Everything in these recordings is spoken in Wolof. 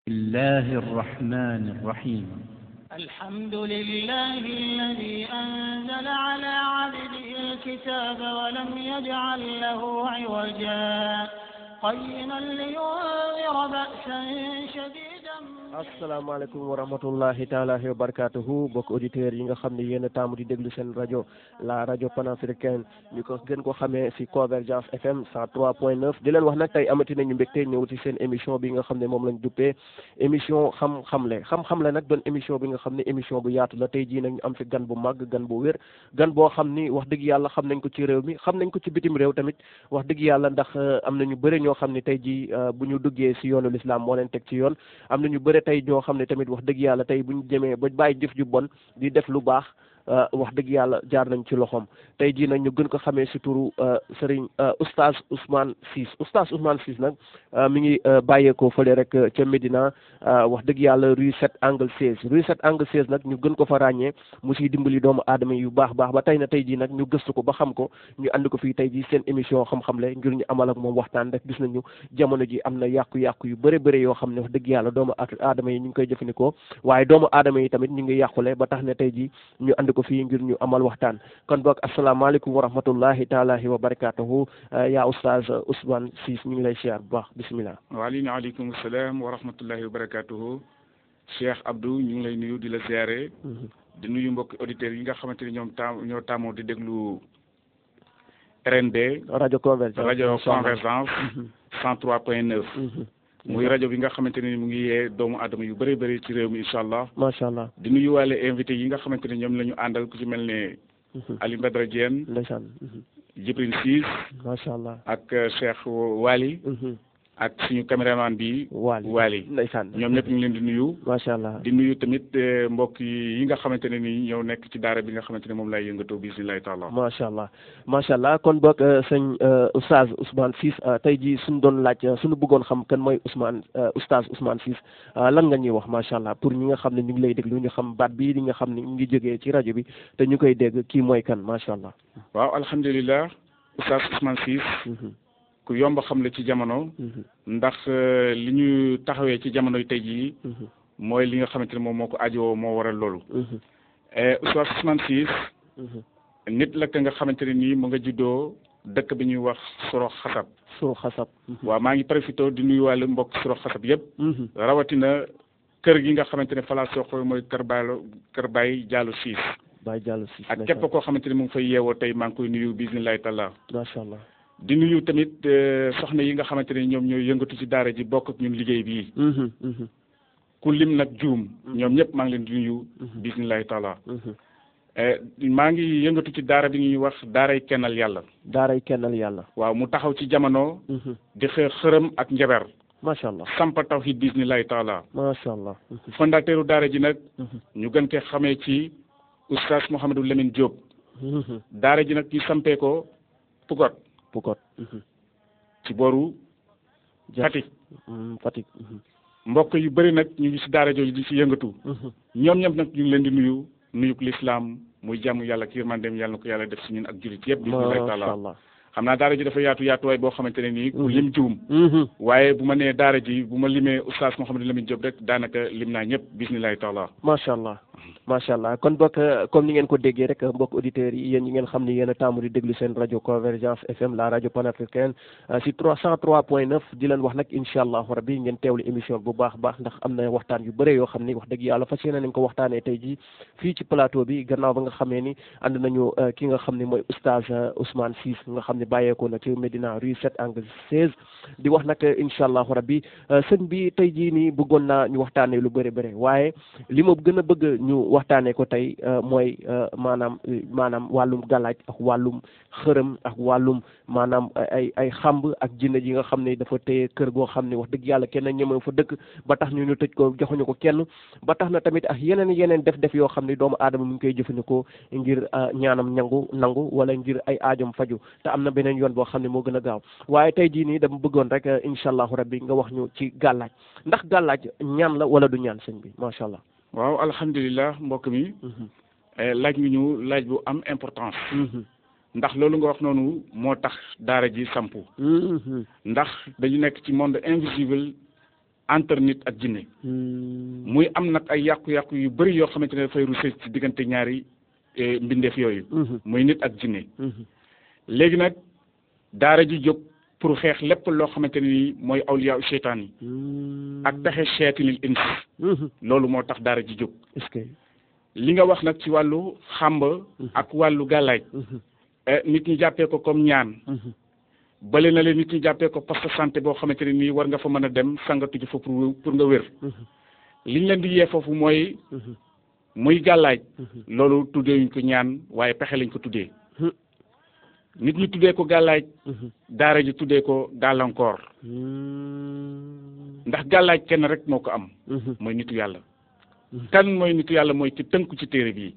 الله الرحمن الرحيم الحمد لله الذي أنزل على عبده الكتاب ولم يجعل له عوجا قيما لينذر بأسا شديدا. asalaamaaleykum wa rahmatullahi taala wa barakatuhu bokk auditeurs yi nga xam ne yéen a taamu di déglu seen rajo la rajo panafricaine ñu ko gën ko xamee ci Convergence FM 103.9 di leen wax nag tey amati nañu mbégte ñëw ci seen émission bi nga xam ne moom lañ duppee émission xam-xamle nag doon émission bi nga xam ne émission bu yaatu la tey jii nag ñu am fi gan bu màgg gan bu wér gan boo xam ni wax dëgg yàlla xam nañ ko ci réew mi xam nañ ko ci bitim réew tamit wax dëgg yàlla ndax am na ñu bëri ñoo xam ne tey jii bu ñu duggee ci yoonu l'islam moo leen teg ci yoon am na ñu bëri tey ñoo xam ne tamit wax dëgg yàlla tey bu ñu jëmee ba bàyyi jëf ju bon di def lu baax wax dëgg yàlla jaar nañ ci loxoom tey jii nag ñu gën ko xamee ci turu Serigne oustaz Ousmane Ciss oustaz Ousmane Ciss nag mi ngi bàyyeekoo fële rek ca Médina wax dëgg yàlla rue 7 angle 16 rue 7 angle 16 nag ñu gën ko fa ràññee mu ciy dimbali doomu aadama yu baax ba tey na tey jii nag ñu gëstu ko ba xam ko ñu andi ko fii tey jii seen émission xam-xamle ngir ñu amal ak moom waxtaan rek gis nañu jamono ji am na yàqu-yàqu yu bëri yoo xam ne wax dëgg yàlla doomu aadama yi ñu ngi koy jëfandikoo waaye doomu aadama yi tamit ñu ngi yàqule ba tax ne tey jii ñu andi ko fii ngir ñu amal waxtaan kon boog asalaamaaleykum wa rahmatullahi taala wa barakatuhu yaa oustaz Ousmane Ciss ñu ngi lay siyaar bu baax bismillah. waaleykum salaam wa rahmatullahi wa barakatuhu Cheikh Abdou ñu ngi lay nuyu di la siyaare di nuyu mbokki auditeurs yi nga xamante ni ñoo taamoo di déglu RND rajo Convergence 103.9 muy rajo bi nga xamante ne mu ngi yee doomu aadama yu bëri ci réew mi incha allah. macha allah di nuyuwaale invité yi nga xamante ne ñoom la ñu àndal ku ci mel ne. Aliou Badara Diène. ndeysaan. Djibril Ciss. macha allah ak Cheikh Wali. ak suñu caméraman bi. Wali ndeysaan ñoom ñëpp ñu ngi leen di nuyu. macha allah di nuyu tamit mbokk yi nga xamante ne ni ñëw nekk ci daara bi nga xamante ne moom laay yëngatoo bismillahi taala. macha allah kon boog sëñ oustaz Ousmane Ciss tey jii suñu doon laaj suñu bëggoon xam kan mooy oustaz Ousmane Ciss lan nga ñuy wax macha allah pour ñi nga xam ne ñu ngi lay déglu ñu xam baat bii di nga xam ne ñu ngi jógee ci rajo bi te ñu koy dégg kii mooy kan macha allah. waaw alhamdulilah oustaz Ousmane Ciss. ku yomb xam la ci jamono. ndax li ñu taxawee ci jamono yi tey jii. mooy li nga xamante ne moom moo ko ajoo moo waral loolu. oustaz Ousmane Ciss. nit la ka nga xamante ne nii mu nga juddoo dëkk bi ñuy wax Soro Xasab. waaw maa ngi profité di nuyuwaale mbokk Soro Xasab yëpp. rawatina kër gi nga xamante ne falaa soxla mooy kër Baye Diallo Ciss. Baye Diallo Ciss ak képp koo xamante ne mu ngi fay yeewoo tey maa ngi koy nuyu bismillahi taala. macha allah. di nuyu tamit soxna yi nga xamante ne ñoom ñooy yëngatu ci daara ji bokk ak ñun liggéey bii. ku lim nag juum. ñoom ñëpp maa ngi leen di nuyu. bismillahi taala. maa ngi yëngatu ci daara bi ñuy wax daaray kennal yàlla. daaray kennal yàlla. waaw mu taxaw ci jamono. di xërëm ak njaber. macha allah sampa tawhid bismillahi taala. macha allah. fondateuru daara ji nag. ñu gën ko xamee ci oustaz Mouhamadou Lamine Diop. daara ji nag ñu sampee ko Pukot. ci booru Fatick. mbokk yu bëri nag ñu ngi ci daara jooju di ci yëngatu. ñoom ñëpp nag ñu ngi leen di nuyuk lislaam muy jàmm yàlla ak yërmandeem yàlla na ko yàlla def ci ñun ak jullit yëpp. bismillahi taala xam naa daara ji dafa yaatuwaay boo xamante ne nii. ku lim juum. waaye bu ma nee daara ji bu ma limee oustaz Mouhamadou Lamine Diop rek daanaka lim naa ñëpp bismillahi taala. macha allah kon bokk comme ni ngeen ko déggee rek mbokk auditeurs yi yéen ñi ngeen xam ni yéen a taamu di déglu seen rajo Convergence FM la rajo panafricaine ci 103.9 di leen wax nag incha allahu rabbi ngeen teewlu émission bu baax ndax am na waxtaan yu bëre yoo xam ni wax dëgg yàlla fas yéene nañ ko waxtaanee tey jii fii ci plateau bi gannaaw ba nga xamee ni ànd nañu ki nga xam ne mooy oustaz Ousmane Ciss nga xam ne bàyyeekoo na ci Médina rue 7 angle 16 di wax nag incha allahu rabbi sëñ bi tey jii nii bëggoon naa ñu waxtaanee lu bëri waaye li ma gën a bëgg ñu waxtaanee ko tey mooy maanaam wàllum galaaj ak wàllum xërëm ak wàllum maanaam ay xamb ak jinne ji nga xam ne dafa téye kër goo xam ne wax dëgg yàlla kenn ñemewu fa dëkk ba tax ñu tëj ko joxuñu ko kenn ba tax na tamit ak yeneen def yoo xam ne doomu aadama mu ngi koy jëfandikoo ngir ñaanam nangu wala ngir ay aajom faju te am na beneen yoon boo xam ne moo gën a gaaw waaye tey jii nii dama bëggoon rek incha allahu rabbi nga wax ñu ci gàllaaj ndax gàllaaj ñaan la wala du ñaan sëñ bi macha allah. waaw alhamdulilah mbokk mi. laaj nga ñu laaj bu am importance. ndax loolu nga wax noonu moo tax daara ji sampu. ndax dañu nekk ci monde invisible entre nit ak jinne muy am nag ay yàqu-yàqu yu bëri yoo xamante ne dafay rusé ci diggante ñaari mbindeef yooyu muy nit ak jinne léegi nag daara ji jóg pour xeex lépp loo xamante ne nii mooy awliya seytaan yi ak pexe shayatinil ins loolu moo tax daara ji jóg est-ce que li nga wax nag ci wàllu xàmba ak wàllu gàllaaj nit ñi jàppee ko comme ñaan bale na leen nit ñi jàppee ko poste de santé boo xamante ne nii war nga fa mën a dem sangatu ji fa pour nga wér liñ leen di yee foofu mooy muy gàllaaj loolu tuddee ñu ko ñaan waaye pexe lañ ko tuddee nit ñi tuddee ko gàllaaj daara ji tuddee ko gàllankoor ndax gàllaaj kenn rek moo ko am mooy nitu yàlla kan mooy nitu yàlla mooy ci tënku ci téere bii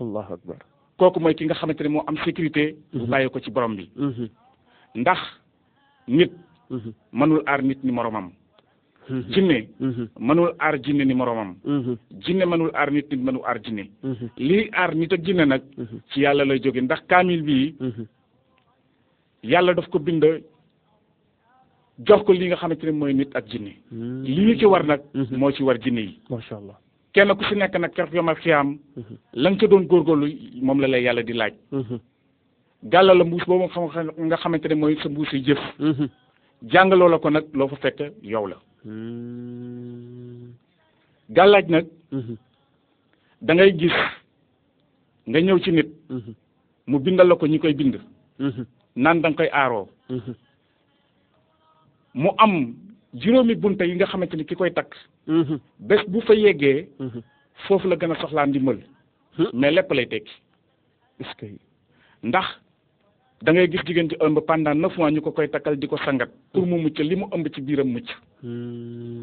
allahu akbar kooku mooy ki nga xamante ne moo am sécurité bu bàyyi ko ci borom bi ndax nit mënul aar nit ni moromam jinne mënul aar jinne ni moromam jinne mënul aar nit nit mënul aar jinne lii aar nit ak jinne nag ci yàlla lay jóge ndax kaamil bii yàlla daf ko bind jox ko li nga xamante ne mooy nit ak jinne li ñu ci war nag moo ci war jinne yi macha allah kenn ku si nekk nag keroog yomal xiyaam la nga ca doon góorgóorlu moom la lay yàlla di laaj gàlla la mbuus boobu nga xamante ne mooy sa mbuus yi jëf jàngaloo la ko nag loo fa fekk yow la gàllaaj nag da ngay gis nga ñëw ci nit mu bindal la ko ñi koy bind naan da nga koy aaroo mu am juróomi bunte yi nga xamante ni ki koy takk bés bu fa yeggee foofu la gën a soxlaa ndimbal mais lépp lay tekki est-ce que ndax da ngay gis jigéen ci ëmb pendant 9 mois ñu ko koy takkal di ko sangat pour mu mucc li mu ëmb ci biiram mucc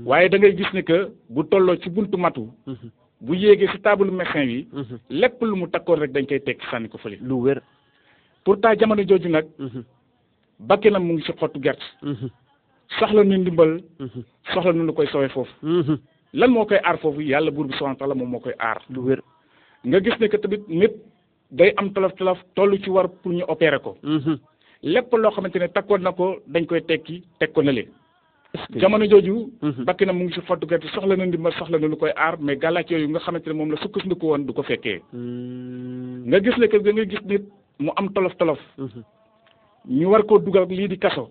waaye da ngay gis ne que bu tolloo ci buntu matu bu yéegee ci table médecin bi lépp lu mu takkoon rek dañ koy tekki sànni ko fële lu wér pourtant jamono jooju nag bakkenam mu ngi ci xottu gerte soxla nu ndimbal soxla nu lu koy sowee foofu lan moo koy aar foofu yàlla buur bi subhanahu wa ta'ala moom moo koy aar lu wér nga gis ne que tamit nit day am tolof toll ci war pour ñu opérer ko lépp loo xamante ne takkoon na ko dañ koy tekki teg ko na leen jamono jooju bakkenam mu ngi ci xottu gerte soxla na ndimbal soxla na lu koy aar mais gàllaaj yooyu nga xamante ne moom la sukkandiku woon du ko fekkee nga gis ne que da nga gis nit mu am tolof ñu war koo dugal lii di kaso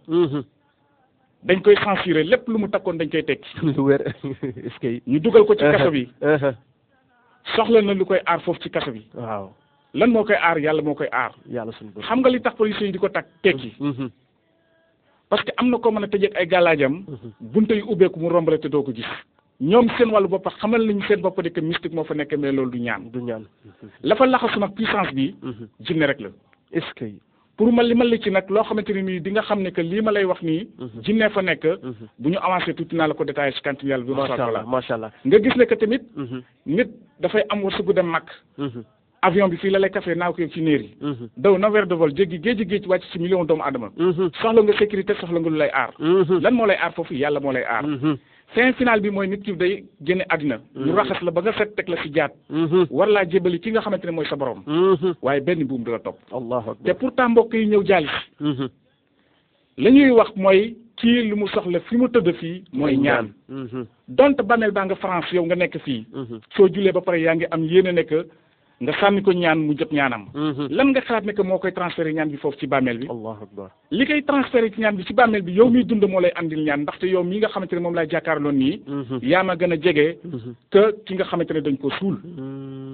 dañ koy censurer lépp lu mu takkoon dañ koy tekki lu wér est-ce que ñu dugal ko ci kaso bi soxla na lu koy aar foofu ci kaso bi waaw lan moo koy aar yàlla moo koy aar yàlla suñu borom xam nga li tax policiers yi di ko takk tekki parce que am na koo mën a tëjeeg ay gàllaajam bunte yu ubbeeku mu rombale te doo ko gis ñoom seen wàllu bopp xamal nañu seen bopp de que mystique moo fa nekk mais loolu du ñaan la fa laxasu nag puissance bi jinne rek la est-ce que pour ma li ma la ci nag loo xamante ne nii di nga xam ne que lii ma lay wax nii jinne fa nekk bu ñu avancé tuuti naa la ko détaillé ci kantin yàlla bi macha allah nga gis ne que tamit nit dafay am wërsëgu dem mag avion bi fii la lay café naaw ko ci néer yi daw na weer de vol jéggi géej wàcc ci million doomu adama soxla nga sécurité soxla nga lu lay aar lan moo lay aar foofu yàlla moo lay aar fin final bi mooy nit ki day génne àddina ñu raxas la ba nga set teg la ci jaat war laa jébali ki nga xamante ne mooy sa borom waaye benn buum du la topp allahu akbar te pourtant mbokk yi ñëw jaali la ñuy wax mooy kii lu mu soxla fi mu tëdd fii mooy ñaan donte bàmmeel baa nga France yow nga nekk fii soo julee ba pare yaa ngi am yéene nekk nga sànni ko ñaan mu jot ñaanam lan nga xalaat ne que moo koy transféré ñaan bi foofu ci bàmmeel bi allahu akbar li koy transféré ci ñaan bi ci bàmmeel bi yow miy dund moo lay andil ñaan ndaxte yow mii nga xamante ne moom laay jàkkaarloon nii yaa ma gën a jege que ki nga xamante ne dañ ko suul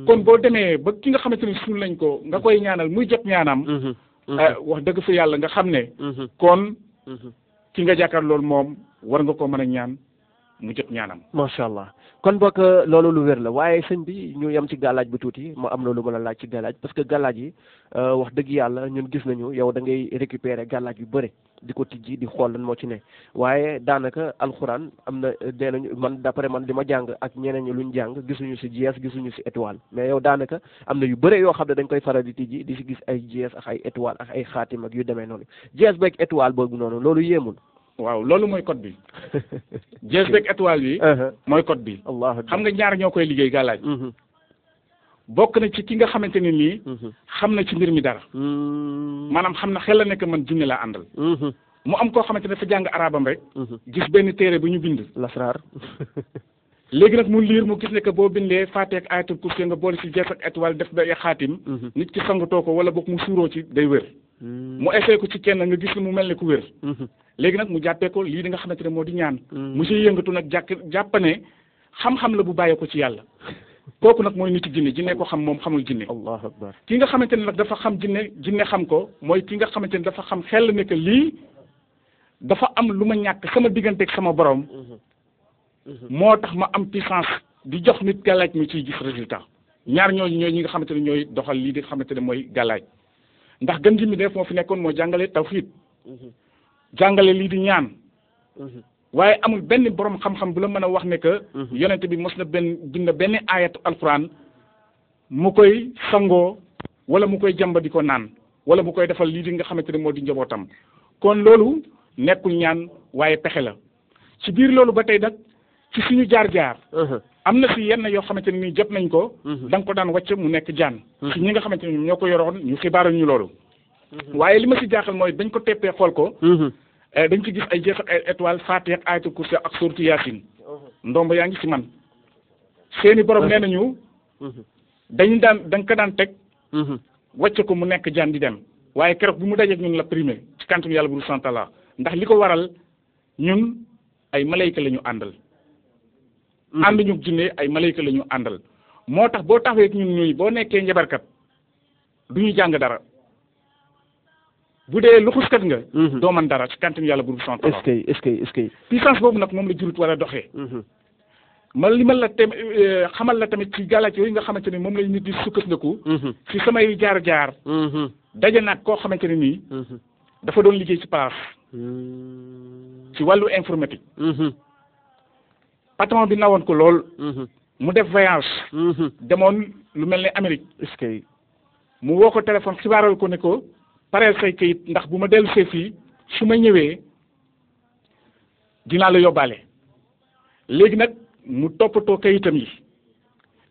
kon boo demee ba ki nga xamante ne suul nañ ko nga koy ñaanal muy jot ñaanam wax dëgg fa yàlla nga xam ne kon ki nga jàkkaarlool moom war nga ko mën a ñaan mu jot ñaanam macha allah kon bokk loolu lu wér la waaye sëñ bi ñu yem ci gàllaaj bi tuuti ma am loolu mën a laaj ci gàllaaj parce que gàllaaj yi wax dëgg yàlla ñun gis nañu yow da ngay récupérer gàllaaj yu bëri di ko tijji di xool lan moo ci ne waaye daanaka alxuraan am na nee nañu man d'après man li ma jàng ak ñeneen ñi luñ jàng gisuñu si jees gisuñu si étoile mais yow daanaka am na yu bëre yoo xam ne dañ koy faral di tijji di si gis ay jees ak ay étoile ak ay xaatim ak yu demee noonu jees beeg étoile boobu noonu loolu yéemul waaw loolu mooy code bi jees beeg étoile bi mooy code bi xam nga ñaar ñoo koy liggéey gàllaaj bokk na ci ki nga xamante ne nii xam na ci mbir mi dara maanaam xam na xel la nekk man jinne laa àndal mu am koo xamante ne dafa jàng arabam rek gis benn téere bu ñu bind lasraar léegi nag mu liir mu gis ne que boo bindee Faatiha ak Ayatul Kursi nga boole ci jees ak étoile def ba xaatim nit ki sangatoo ko wala boog mu suuroo ci day wér mu essayé ko ci kenn nga gis mu mel ne ku wér léegi nag mu jàppee ko lii di nga xamante ne moo di ñaan mu ci yëngatu nag jàppane xam-xam la bu bàyyee ko ci yàlla kooku nag mooy nitu jinne ko xam moom xamul jinne allahu akbar ki nga xamante ne nag dafa xam jinne xam ko mooy ki nga xamante ne dafa xam xel ne que lii dafa am lu ma ñàkk sama digganteeg sama borom moo tax ma am puissance di jox nit gàllaaj mi ciy gis résultat ñaar ñooñu ñooy ñi nga xamante ne ñooy doxal lii di xamante ne mooy gàllaaj ndax gën gi mi def moo fi nekkoon moo jàngale tawhid jàngale lii di ñaan waaye amul benn borom xam-xam bu la mën a wax ne que yonente bi mos na bind benn ayatu alquran mu koy sangoo wala mu koy jàmba di ko naan wala mu koy defal lii di nga xamante ne moo di njabootam kon loolu nekkul ñaan waaye pexe la ci biir loolu ba tey nag ci suñu jaar-jaar am na si yenn yoo xamante ne nii jot nañ ko da nga ko daan wàcc mu nekk jaan si ñi nga xamante ne ñoo ko yoroon ñu xibaaral ñu loolu waaye li ma si jaaxal mooy dañ ko teppee xool ko dañ ci gis ay jeex ak ay étoile Faatiha ak Ayatul Kursi ak suuratu Yaasin ndomb yaa ngi ci man seeni borom nee nañu dañ ko daan teg wàcc ko mu nekk jaan di dem waaye keroog bi mu dajeeg ñun la primé ci kàntanu yàlla bu sant la ndax li ko waral ñun ay malayka la ñu àndal ànd ñu jinne ay malayka la ñu àndal moo tax boo taxawee ak ñun ñuy boo nekkee njabarkat du ñu jàng dara bu dee luxuskat nga doo man dara ci kàntanu yàlla bu sant la est-ce que puissance boobu nag moom la jurut war a doxee ma li ma la xamal la tamit ci gàllaaj yooyu nga xamante ne moom la nit di sukkandiku ci samay jaar-jaar daje nag koo xamante ne nii dafa doon liggéey ci place ci wàllu informatique patron bi nawoon ko lool mu def voyage demoon lu mel ne Amérique est-ce que mu woo ko téléphone xibaaral ko ne ko pareel say kayit ndax bu ma dellu see fii su ma ñëwee dinaa la yóbbaale léegi nag mu toppatoo kayitam yi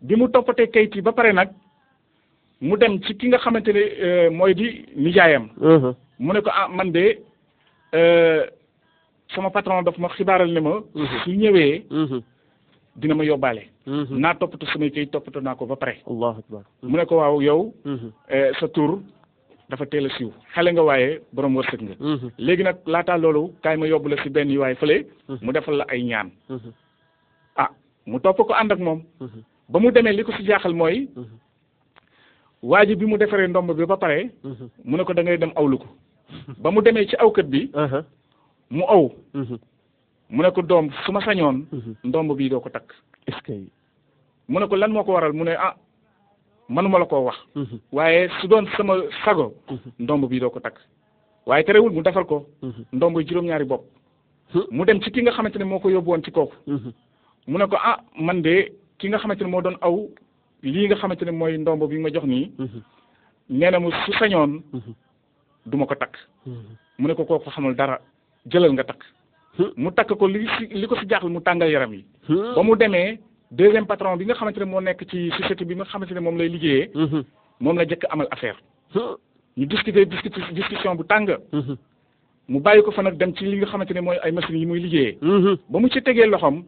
bi mu toppatee kayit yi ba pare nag mu dem ci ki nga xamante ne mooy di nijaayam mu ne ko ah man de sama patron daf ma xibaaral ne ma su ñëwee dina ma yóbbaale naa toppatoo samay kayit toppatoo naa ko ba pare allahu akbar mu ne ko waaw yow sa tur dafa teel a siiw xale nga waaye borom wërsëg nga léegi nag laataa loolu kaay ma yóbbu la si benn yi waaye fële mu defal la ay ñaan ah mu topp ko ànd ak moom ba mu demee li ko si jaaxal mooy waa ji bi mu defaree ndomb bi ba pare mu ne ko da ngay dem awlu ko ba mu demee ci awkat bi mu aw mu ne ko doom su ma sañoon ndomb bii doo ko takk est-ce que mu ne ko lan moo ko waral mu ne ah manuma la koo wax waaye su doon sama sago ndomb bii doo ko takk waaye terewul mu defal ko ndomb juróom-ñaari bopp mu dem ci ki nga xamante ne moo ko yóbbu woon ci kooku mu ne ko ah man de ki nga xamante ne moo doon aw lii nga xamante ne mooy ndomb bi ma jox nii nee na mu su sañoon duma ko takk mu ne ko kooku xamul dara jëlal nga takk mu takk ko li ko si jaaxal mu tàngal yaram yi ba mu demee deuxième patron bi nga xamante ne moo nekk ci société bi nga xamante ne moom lay liggéeyee moom la jëkk amal affaire ñu discussion bu tàng mu bàyyi ko fa nag dem ci li nga xamante ne mooy ay machines yi muy liggéeyee ba mu ci tegee loxoom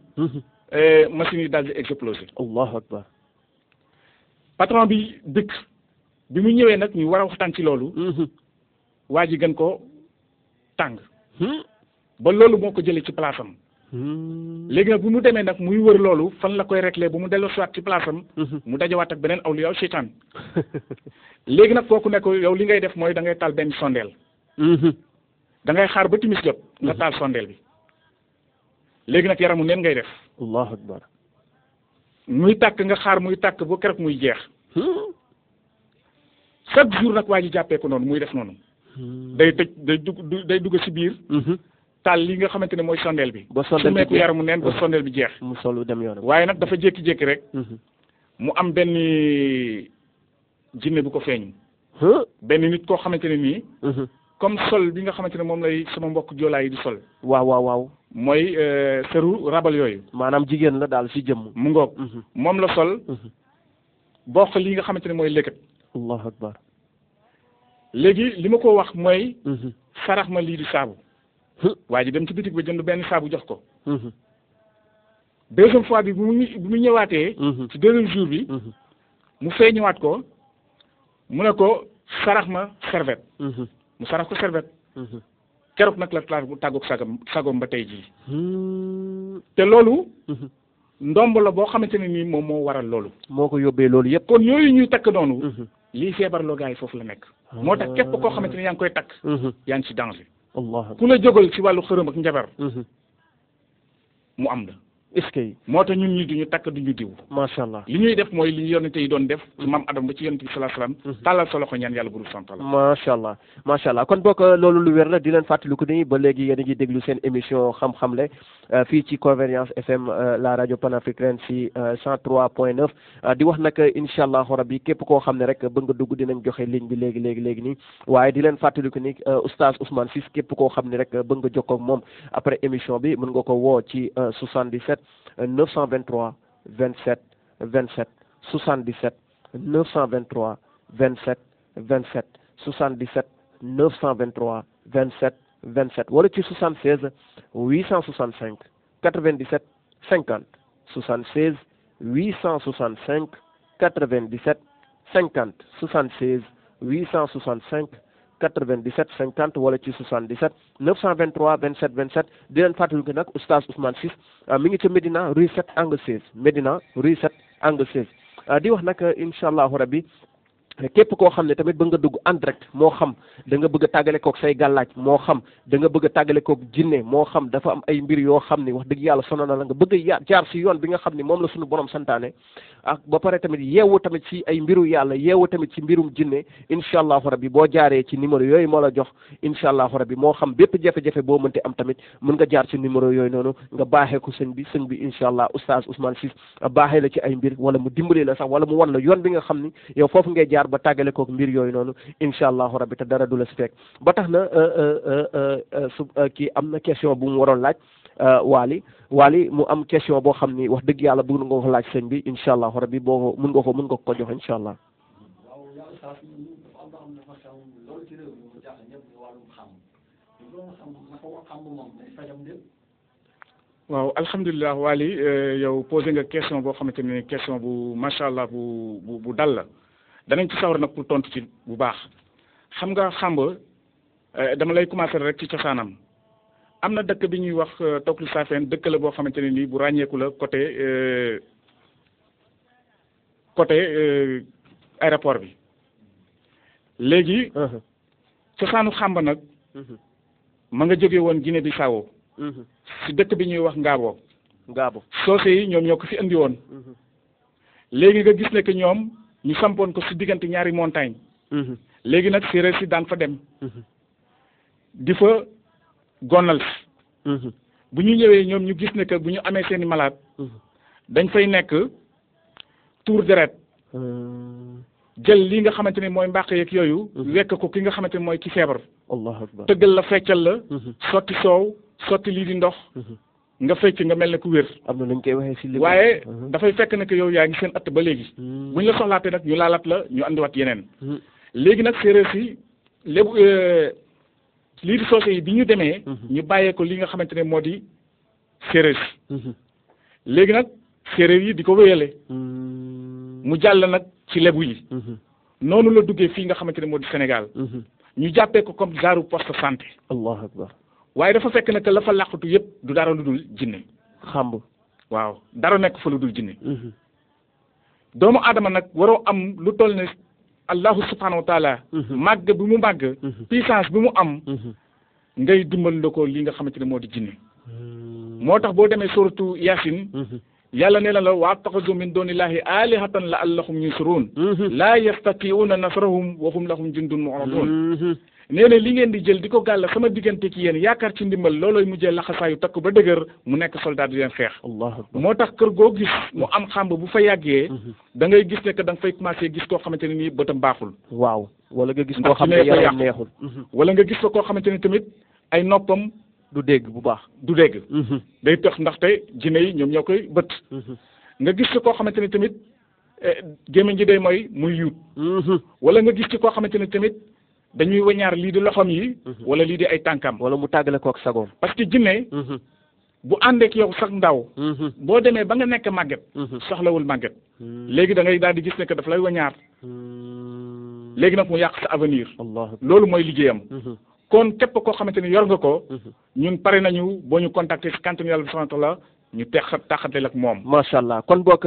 machines yi daal di exploser allahu akbar patron bi dëkk bi mu ñëwee nag ñu war a waxtaan ci loolu waa ji gën ko tàng ba loolu moo ko jëlee ci place am léegi nag bu mu demee nag muy wër loolu fan la koy réglé bu mu delloo siwaat ci place am mu dajawaat ak beneen awliya seytaan léegi nag kooku ne ko yow li ngay def mooy da ngay taal benn sondeel da ngay xaar ba timis jot nga taal sondeel bi léegi nag yaramu neen ngay def allahu akbar muy tàkk nga xaar muy tàkk ba keroog muy jeex chaque jour nag waa ji jàppee ko noonu muy def noonu day tëj day dugg ci biir taal li nga xamante ne mooy sondeel bi ba sondeel bi su meeku yaramu neen ba sondeel bi jeex mu solu dem yoonam waaye nag dafa jékki-jékki rek mu am benn jinne bu ko feeñu benn nit koo xamante ne nii comme sol bi nga xamante ne moom lay sama mbokk joolaa yi di sol waaw mooy seru rabal yooyu maanaam jigéen la daal ci jëmm mu ngoog moom la sol bokk li nga xamante ne mooy lëkkat allahu akbar léegi li ma ko wax mooy sarax ma lii di saabu waa ji dem ci bitig ba jënd benn saabu jox ko deuxième fois bi bu mu ñëwaatee ci deuxième jour bi mu feeñuwaat ko mu ne ko sarax ma serviette mu sarax ko serviette keroog nag la tàggoog sagom ba tey jii te loolu ndomb la boo xamante ne nii moom moo waral loolu moo ko yóbbee loolu yëpp kon yooyu ñuy takk noonu lii feebarloo gaa yi foofu la nekk moo tax képp koo xamante ne yaa ngi koy takk yaa ngi ci danger allah ku la jógal ci wàllu xërëm ak njabar mu am la est-ce que moo tax ñun ñi duñu takk duñu diw macha allah li ñuy def mooy li ñu yonente yi doon def ci maam Adam ba ci yonente bi sallallahu alayhi wasallam tàllal sa loxo ñaan yàlla buru santala macha allah kon bokk loolu lu wér la di leen fàttaliku ni ba léegi yéen a ngi déglu seen émission xam-xamle fii ci Convergence FM la rajo panafricaine si 103.9 di wax nag incha allahu rabbi képp koo xam ne rek bëgg nga dugg dinañ joxe ligne bi léegi nii waaye di leen fàttaliku ni oustaz Ousmane Ciss képp koo xam ne rek bëgg nga jokkoo ak moom après émission bi mën nga ko woo ci 77 923 27 27 77 923 27 27 77 923 27 27 wala ci 76 865 97 50 76 865 97 50 76 865 97 50 wala ci 77 923 27 27 di leen fàttali ko nag oustaz Ousmane Ciss mi ngi ca Médina rue 7 angle 16 Médina rue 7 angle 16 di wax nag incha allahu rabbi képp koo xam ne tamit ba nga dugg en direct moo xam da nga bëgg a tàggale koog say gàllaaj moo xam da nga bëgg a tàggale koog jinne moo xam dafa am ay mbir yoo xam ni wax dëgg yàlla sonal na la nga bëgg a jaar si yoon bi nga xam ni moom la suñu borom santaane ak ba pare tamit yeewu tamit si ay mbiru yàlla yeewu tamit ci mbirum jinne incha allahu rabbi boo jaaree ci numéro yooyu moo la jox incha allahu rabbi moo xam bépp jafe-jafe boo mënti am tamit mën nga jaar ci numéro yooyu noonu nga baaxee ko sëñ bi incha allah oustaz Ousmane Ciss baaxee la ci ay mbir wala mu dimbali la sax wala mu wan la yoon bi nga xam ni yow foofu ngay jaar ba tàggale koog mbir yooyu noonu incha allahu rabbi te dara du la si fekk ba tax na su kii am na question bu mu waroon laaj Waly mu am question boo xam ni wax dëgg yàlla bëgg nga ko laaj sëñ bi incha allahu rabbi boo mën nga ko jox incha allah. waaw alhamdulilah Waly yow posé nga question boo xamante ne question bu macha allah bu dal la danañ ci sawar nag pour tontu ci bu baax xam nga xamba dama lay commencer rek ci cosaanam am na dëkk bi ñuy wax Tawkil Safeen dëkk la boo xamante ne nii bu ràññeeku la côté aéroport bi léegi cosaanu xamba nag ma nga jóge woon Guinée Bissau ci dëkk bi ñuy wax Ngabo soose yi ñoom ñoo ko fi andi woon léegi nga gis ne que ñoom ñu sampoon ko ci diggante ñaari montagne léegi nag séeréer si daan fa dem di fa gonal si bu ñu ñëwee ñoom ñu gis ne que bu ñu amee seeni malade dañ fay nekk tour deret jël li nga xamante ne mooy mbàq yeeg yooyu wekk ko ki nga xamante ne mooy ki feebar allahu akbar tëggal la feccal la sotti soow sotti lii di ndox nga fecc nga mel ne ku wér am na lañ koy waxee ci waaye dafay fekk ne que yow yaa ngi seen ëtt ba léegi bu ñu la soxlaatee nag ñu laalaat la ñu andiwaat yeneen léegi nag séeréer si lébu lii di soose yi bi ñu demee ñu bàyyee ko li nga xamante ne moo di séeréer si léegi nag séeréer yi di ko wéyale mu jàll nag ci lebu yi noonu la duggee fii nga xamante ne moo di Sénégal ñu jàppee ko comme genre poste santé allahu akbar waaye dafa fekk ne que la fa làqatu yëpp du dara lu dul jinne xamb waaw dara nekk fa lu dul jinne doomu aadama nag waroo am lu toll ne allahu subhanahu wa taala màgg bi mu màgg puissance bi mu am ngay dimbal la ko li nga xamante ne moo di jinne moo tax boo demee suratu Yaasin yàlla nee na la wa attaxazu min dunillahi alihatan la allahum yusruun laa yastatiuuna nasrahum wa hum lahum jundun mu'radun nee na li ngeen di jël di ko gàll sama diggante ci yéen yaakaar ci ndimbal loolooy mujjee laxasaayu takk ba dëgër mu nekk soldat di leen xeex moo tax kër goo gis mu am xamb bu fa yàggee da ngay gis ne que da nga fay commencé gis koo xamante ne nii bëtam baaxul waaw wala nga gis koo xam ne yaram neexul wala nga gis ko koo xamante ne tamit ay noppam du dégg bu baax du dégg day tax ndaxte jinne yi ñoom ñoo koy bët nga gis ci koo xamante ne tamit gémmiñ ji day mooy muy yuut wala nga gis ci koo xamante ne tamit dañuy wañaar lii di loxoom yi wala lii di ay tànkam wala mu tàggale kook sagoom parce que jinne bu àndeek yow sax ndaw boo demee ba nga nekk màgget soxlawul màgget léegi da ngay daal di gis ne que daf lay wañaar léegi nag mu yàq sa avenir loolu mooy liggéeyam kon képp koo xamante ni yor nga ko ñun pare nañu boo ñu contacter si kantanu yàlla subhanahu wa taala ñu taxatel ak moom macha allah kon bokk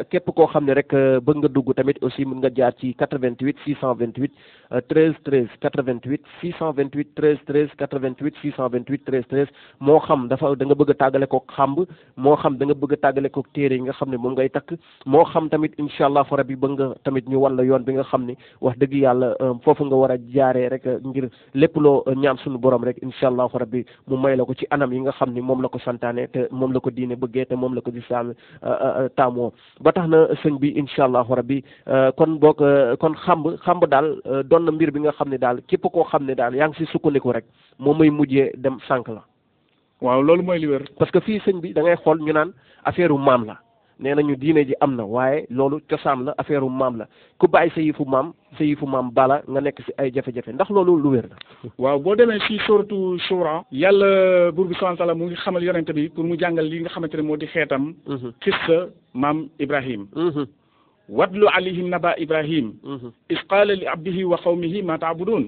képp koo xam ne rek bëgg nga dugg tamit aussi mën nga jaar ci 88 628 13 13 88 628 13 13 88 628 13 13 moo xam da nga bëgg a tàggale kook xàmb moo xam da nga bëgg a tàggale kook téere yi nga xam ne moom ngay takk moo xam tamit incha allah rabbi bëgg nga tamit ñu wan la yoon bi nga xam ne wax dëgg yàlla foofu nga war a jaaree rek ngir lépp loo ñaan suñu borom rek incha allah rabbi mu may la ko ci anam yi nga xam ni moom la ko santaane te moom la ko diine bëggee te moom la ko lislaam taamoo ba tax na sëñ bi incha allahu rabbi kon boog kon xamb daal doon na mbir bi nga xam ne daal képp koo xam ne daal yaa ngi si sukkandiku rek moom may mujjee dem sànq la waaw loolu mooy li wér parce que fii sëñ bi da ngay xool ñu naan affaire u maam la nee nañu diine ji am na waaye loolu cosaan la affaire u maam la ku bàyyi sa yëfu maam bala nga nekk si ay jafe-jafe ndax loolu lu wér la waaw boo demee si suratu shura yàlla buur bi subhanahu wa taala mu ngi xamal yonente bi pour mu jàngal li nga xamante ne moo di xeetam xissa maam Ibrahim watlu alayhim naba Ibrahim is qaala li abdihi wa qawmihi ma taabudun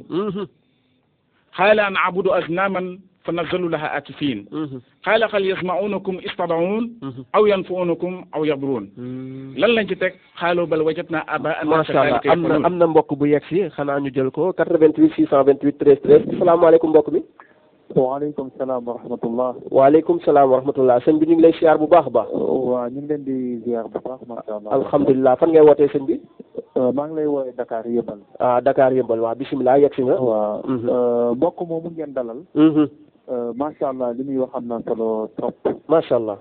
qaala an abudu aznaman fa nazalu laha akifin qaala hal yasmaunakum istadaun aw yanfaunakum aw yadurun lan lañ ci teg xaaloo bal wajatna aba'ana macha allah am na mbokk bu yegg si xanaa ñu jël ko 88 628 13 13 salaamaaleykum mbokk mi waaleykum salaam wa rahmatullah waaleykum salaam wa rahmatullah sëñ bi ñu ngi lay siyaar bu baax a baax waaw ñu ngi leen di ziar bu baax macha allah alhamdulilah fan ngay wootee sëñ bi maa ngi lay woowee Dakar Yëmbal Dakar Yëmbal waaw bisimilah yegg si nga waaw mbokk moomu ngeen dalal macha allah li muy wax am na solo trop. macha allah.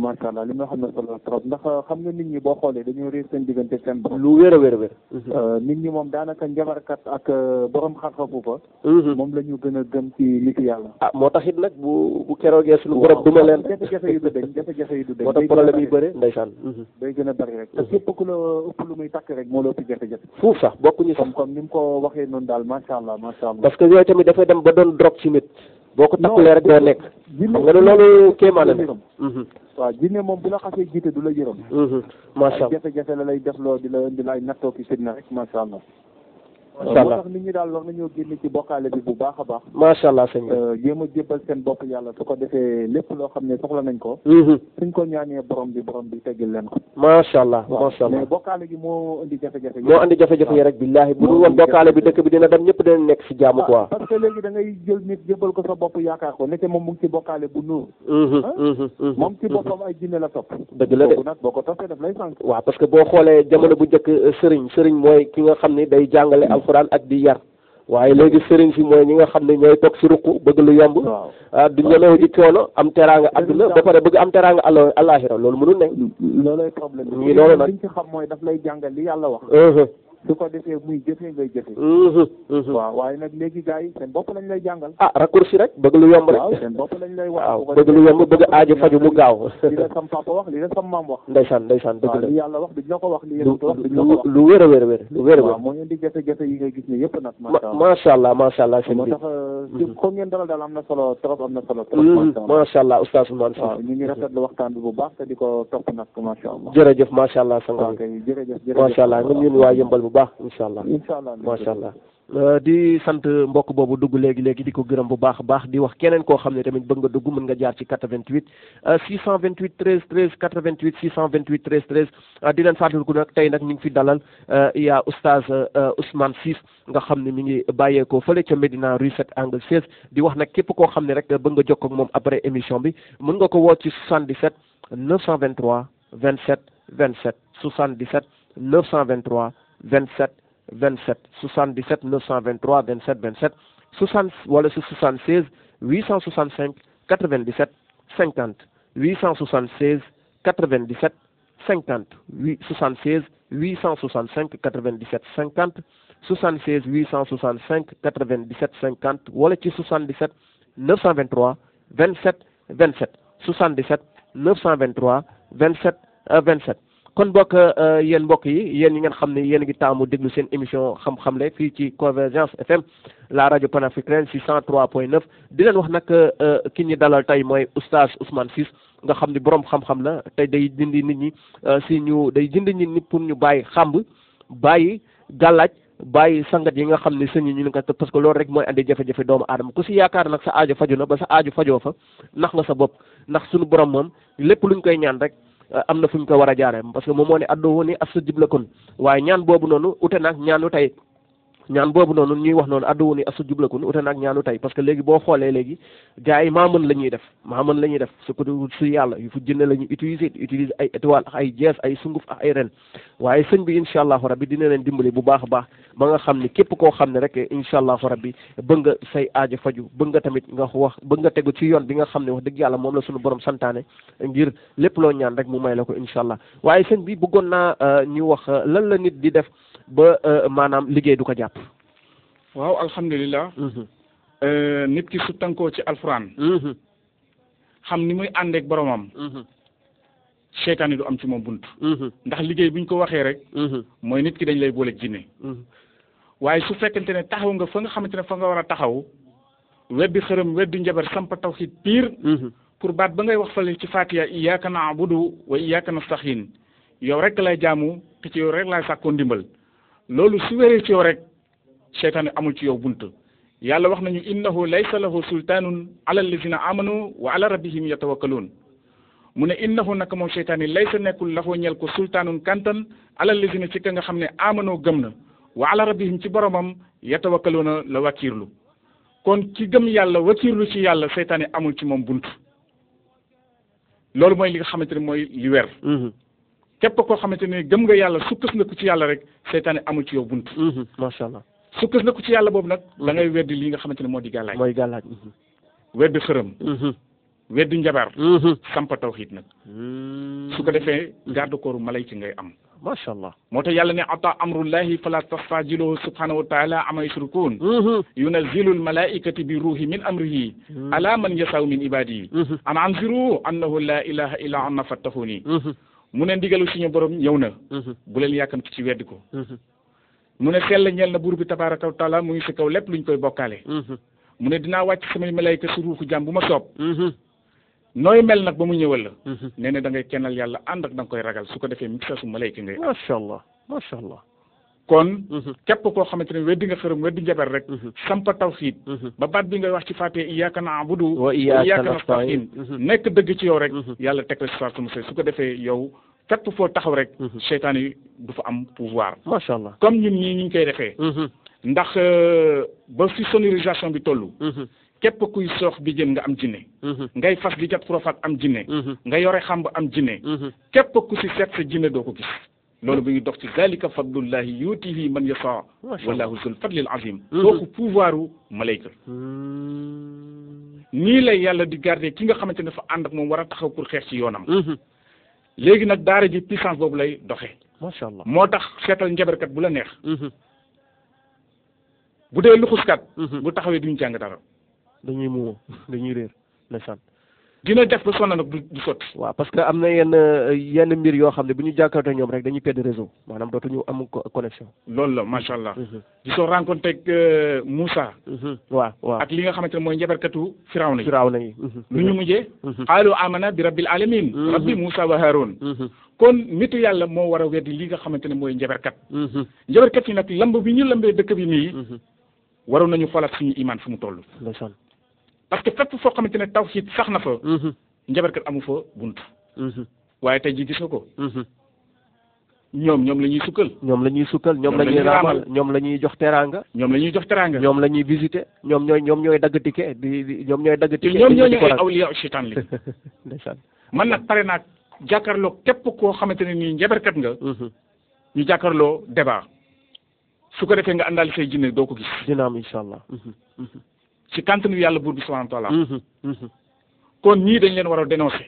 macha allah li muy wax am na solo trop ndax xam nga nit ñi boo xoolee dañoo réer seen diggante seen borom. lu wér a wér a wér. nit ñi moom daanaka njabarkat ak borom xam-xamu fa. moom la ñu gën a gëm ci nit yàlla. moo tax it nag bu keroogee suñu borom duma leen. jafe-jafe yi du dañ jafe-jafe yi du dañ. moo tax problème yi bëre ndeysaan. day gën a bëri rek. te képp ku la ëpp lu muy takk rek moo la ëpp jafe-jafe. fuuf sax bokkuñu sax. comme ni mu ko waxee noonu daal macha allah macha allah. parce que yooyu tamit dafay dem ba doon drog ci nit. boo ko takkulee rek doo nekk. xam nga ne loolu kéemaane la. waaw jinne moom bu la xasee jiite du la yërëm. macha allah jafe-jafe la lay def loo di la ay nattoo ki fitna rek macha allah. macha allah moo tax nit ñi daal war nañoo génn ci bokkaale bi bu baax a baax. macha allah sëñ bi. jéem a jébbal seen bopp yàlla su ko defee lépp loo xam ne soxla nañ ko. suñ ko ñaanee borom bi teggil leen ko. macha allah macha allah mais bokkaale gi moo indi jafe-jafe yi. moo indi jafe-jafe yi rek billahi bu dul woon bokkaale bi dëkk bi dina dem ñëpp dina nekk si jaamu quoi. parce que léegi da ngay jël nit jébbal ko sa bopp yaakaar ko nekk moom mu ngi ci bokkaale bu nuur. moom ci boppam ay jinne la topp. dëgg la de nag boo ko toppee daf lay sànq. waaw parce que boo xoolee jamono bu njëkk sëriñ mooy ki nga xam ne day jàngale alxuraan ak di yar. waaye léegi sëriñ si mooy ñi nga xam ne ñooy toog si ruq bëgg lu yomb. du ñemewu di coono am teraanga adduna ba pare bëgg am teraanga àllaaxira loolu mënul nekk. loolay problème bi. ñu loolu nag liñ ci xam mooy daf lay jàngal li yàlla wax. su ko defee muy jëfee ngay jëfee. waaw waaye nag léegi gars yi seen bopp lañ lay jàngal. raccourci rek bëgg lu yomb rek. waaw seen bopp lañ lay wax. waaw bëgg lu yomb bëgg aajo faju mu gaaw. li la sam papa wax li la sam maam wax. ndeysaan dëgg la li yàlla wax duñ la ko wax li yéen wax duñ la ko wax. lu wér a wér a wér lu wér a wér. waaw moo indi jafe-jafe yi ngay gis ne yëpp nag. macha allah macha allah sëñ bi. moo tax ko ngeen dalal daal am na solo trop am na solo trop. macha allah oustaz Ousmane waaw ñu ngi rafetlu waxtaan bi bu baax te di ko topp nag macha allah. jërëjëf macha allah sang bi. jërëjëf macha allah ñun waa yëmbal bu baax incha allah. inshallah macha allah di sant mbokk boobu dugg léegi di ko gërëm bu baax a baax di wax keneen koo xam ne tamit bëgg nga dugg mën nga jaar ci 88 628 13 13 88 628 13 13 di leen fàttaliku nag tey nag ñu ngi fi dalal yaa oustaz Ousmane Ciss nga xam ne mi ngi bàyyeekoo fële ca Médina rue 7 angle 16 di wax nag képp koo xam ne rek bëgg nga jokkoo ak moom après émission bi mën nga ko woo ci 77 923 27 27 77 923 27 27 77 923 27 27 60 wala si 76 865 97 50 876 97 50 76 865 97 50 76 865 97 50 wala ci 77 923 27 27 77 923 27 27 kon bokk yéen mbokk yi yéen ñi ngeen xam ne yéen a ngi taamu déglu seen émission xam-xam le fii ci Convergence FM la rajo panafricaine ci 103.9 di leen wax nag ki ñu dalal tey mooy oustaz Ousmane Ciss nga xam ne borom xam-xam la tey day dindi nit ñi day dindi nit ñi pour ñu bàyyi xamb bàyyi gàllaaj bàyyi sangat yi nga xam ne sëñ yi ñu ne ko parce que loolu rek mooy andi jafe-jafe doomu aadama ku si yaakaar nag sa aajo faju na ba sa aajo fajoo fa nax nga sa bopp ndax suñu borom moom lépp luñ koy ñaan rek am na fu ñu ko war a jaaree parce que moom moo ne addoo ni astajib lakum waaye ñaan boobu noonu ute nag ñaanu tey ñaan boobu noonu ñuy wax noonu addoo ni astajib lakum ute nag ñaanu tey parce que léegi boo xoolee léegi gars yi maa mën la ñuy def su ko su yàlla yu fu jënne la ñuy utiliser ay étoile ak ay jees ay sunguf ak ay ren waaye sëñ bi incha allahu rabbi dina leen dimbali bu baax a baax ba nga xam ne képp koo xam ne rek incha allahu rabbi bëgg nga say aajo faju bëgg nga tamit nga wax bëgg nga tegu ci yoon bi nga xam ne wax dëgg yàlla moom la suñu borom santaane ngir lépp loo ñaan rek mu may la ko incha allah waaye sëñ bi bëggoon naa ñu wax lan la nit di def ba maanaam liggéey du ko jàpp. waaw alhamdulilah. nit ki su tënkoo ci alxuraan. xam ni muy àndeek boromam. seytaane du am ci moom bunt. ndax liggéey bu ñu ko waxee rek. mooy nit ki dañ lay booleeg jinne. waaye su fekkente ne taxaw nga fa nga xamante ne fa nga war a taxaw weddi xërëm weddi njabar samp tawhid piir pour baat ba ngay wax fale ci Fatiha iyyaka na'budu wa iyyaka nasta'in yow rek lay jaamu te ci yow rek laay sàkkoo ndimbal loolu su wéree ci yow rek seytaane amul ci yow bunt yàlla wax nañu innahu laysa lahu sultaanun ala allazina amanu wa ala rabbihim yatawakkaluun mu ne innahu naka moom seytaane laysa nekkul lahu ñel ko sultaanun kantan ala allazina ci ka nga xam ne amanoo gëm na wa ala rabbihim ci boromam yatawakkaluuna la wakiirlu kon ki gëm yàlla wakiirlu ci yàlla seytaane amul ci moom bunt loolu mooy li nga xamante ne mooy li weer képp koo xamante ne gëm nga yàlla sukkas na ko ci yàlla rek seytaane amul ci yow bunt macha allah sukkas na ko ci yàlla boobu nag da ngay weddi li nga xamante ne moo di gàllaaj mooy gàllaaj weddi xërëm weddi njabar sampa tawxiid nag su ko defee garde corps malayka ngay am macha allah moo tax yàlla ne ata amrullahi fala tastajiluhu subhanahu wa taala ama yushrikun yunazzilu almalaikati bi ruhi min amrihi ala man yasaw min ibadihi an anziru annahu la ilaha illa ana fattahuni mu ne ndigalu suñu borom ñëw na bu leen yàkkamti ci weddi ko mu ne sell ñeel na buur bi tabaraka wa taala mu ngi si kaw lépp luñ koy bokkaale mu ne dinaa wàcc samay malayka si ruuxu jàmm bu ma soob nooy mel nag ba mu ñëwal la nee na da ngay kennal yàlla ànd ak da nga koy ragal su ko defee mixage su malayka ngay macha allah kon képp koo xamante ne weddi nga xërëm weddi njabar rek sampa tawxiid ba baat bi ngay wax ci Faatiha iyyaka na'budu wa iyyaka nasta'in nekk dëgg ci yow rek yàlla teg la si sartu musay su ko defee yow fépp foo taxaw rek seytaan yi du fa am pouvoir macha allah comme ñun ñii ñu ngi koy defee ndax ba fi sonorisation bi toll képp kuy soox bi jën nga am jinne ngay fas di jat profat am jinne nga yore xamb am jinne képp ku si seet sa jinne doo ko gis loolu bi ngi dox ci zalika fadlullahi yutihi man yasa wallahu zul fadlil azim kooku pouvoiru malayka nii lay yàlla di garder ki nga xamante ne dafa ànd ak moom war a taxaw pour xeex ci yoonam léegi nag daara ji puissance boobu lay doxee macha allah moo tax seetal njabarkat bu la neex bu dee luxuskat bu taxawee duñu jàng dara dañuy muumo dañuy réer ndeysaan dina def ba sonn nag du sotti waaw parce que am na yenn mbir yoo xam ne bu ñu jàkkaarloo ñoom rek dañuy perdre réseau maanaam dootuñu am connexion loolu la macha allah gisoo rencontré ak Moussa waaw ak li nga xamante ne mooy njabarkatu firawna yi lu ñu mujjee qaalu amana bi rabbil alamin rabbi Moussa wa Haroun kon nitu yàlla moo war a weddi li nga xamante ne mooy njabarkat njabarkat yi nag lamb bi ñu lambee dëkk bi nii waroon nañu xoolaat suñu iman fu mu toll parce que fépp foo xamante ne tawhid sax na fa njabarkat amu fa bunt waaye tey ji gis nga ko ñoom la ñuy sukkal ñoom la ñuy raamal ñoom la ñuy jox teraanga ñoom la ñuy visiter ñoom ñooy dagg ticket ñoom ñooy dagg ticket ñoom ñooy awliya seytaan li man nag pare naa jàkkaarloo képp koo xamante ne nii njabarkat nga ñu jàkkaarloo débat su ko defee nga àndaale say jinne doo ko gis dina am incha allah ci kàntanu yàlla buur bi subhanahu wa taala kon ñii dañ leen war a dénoncer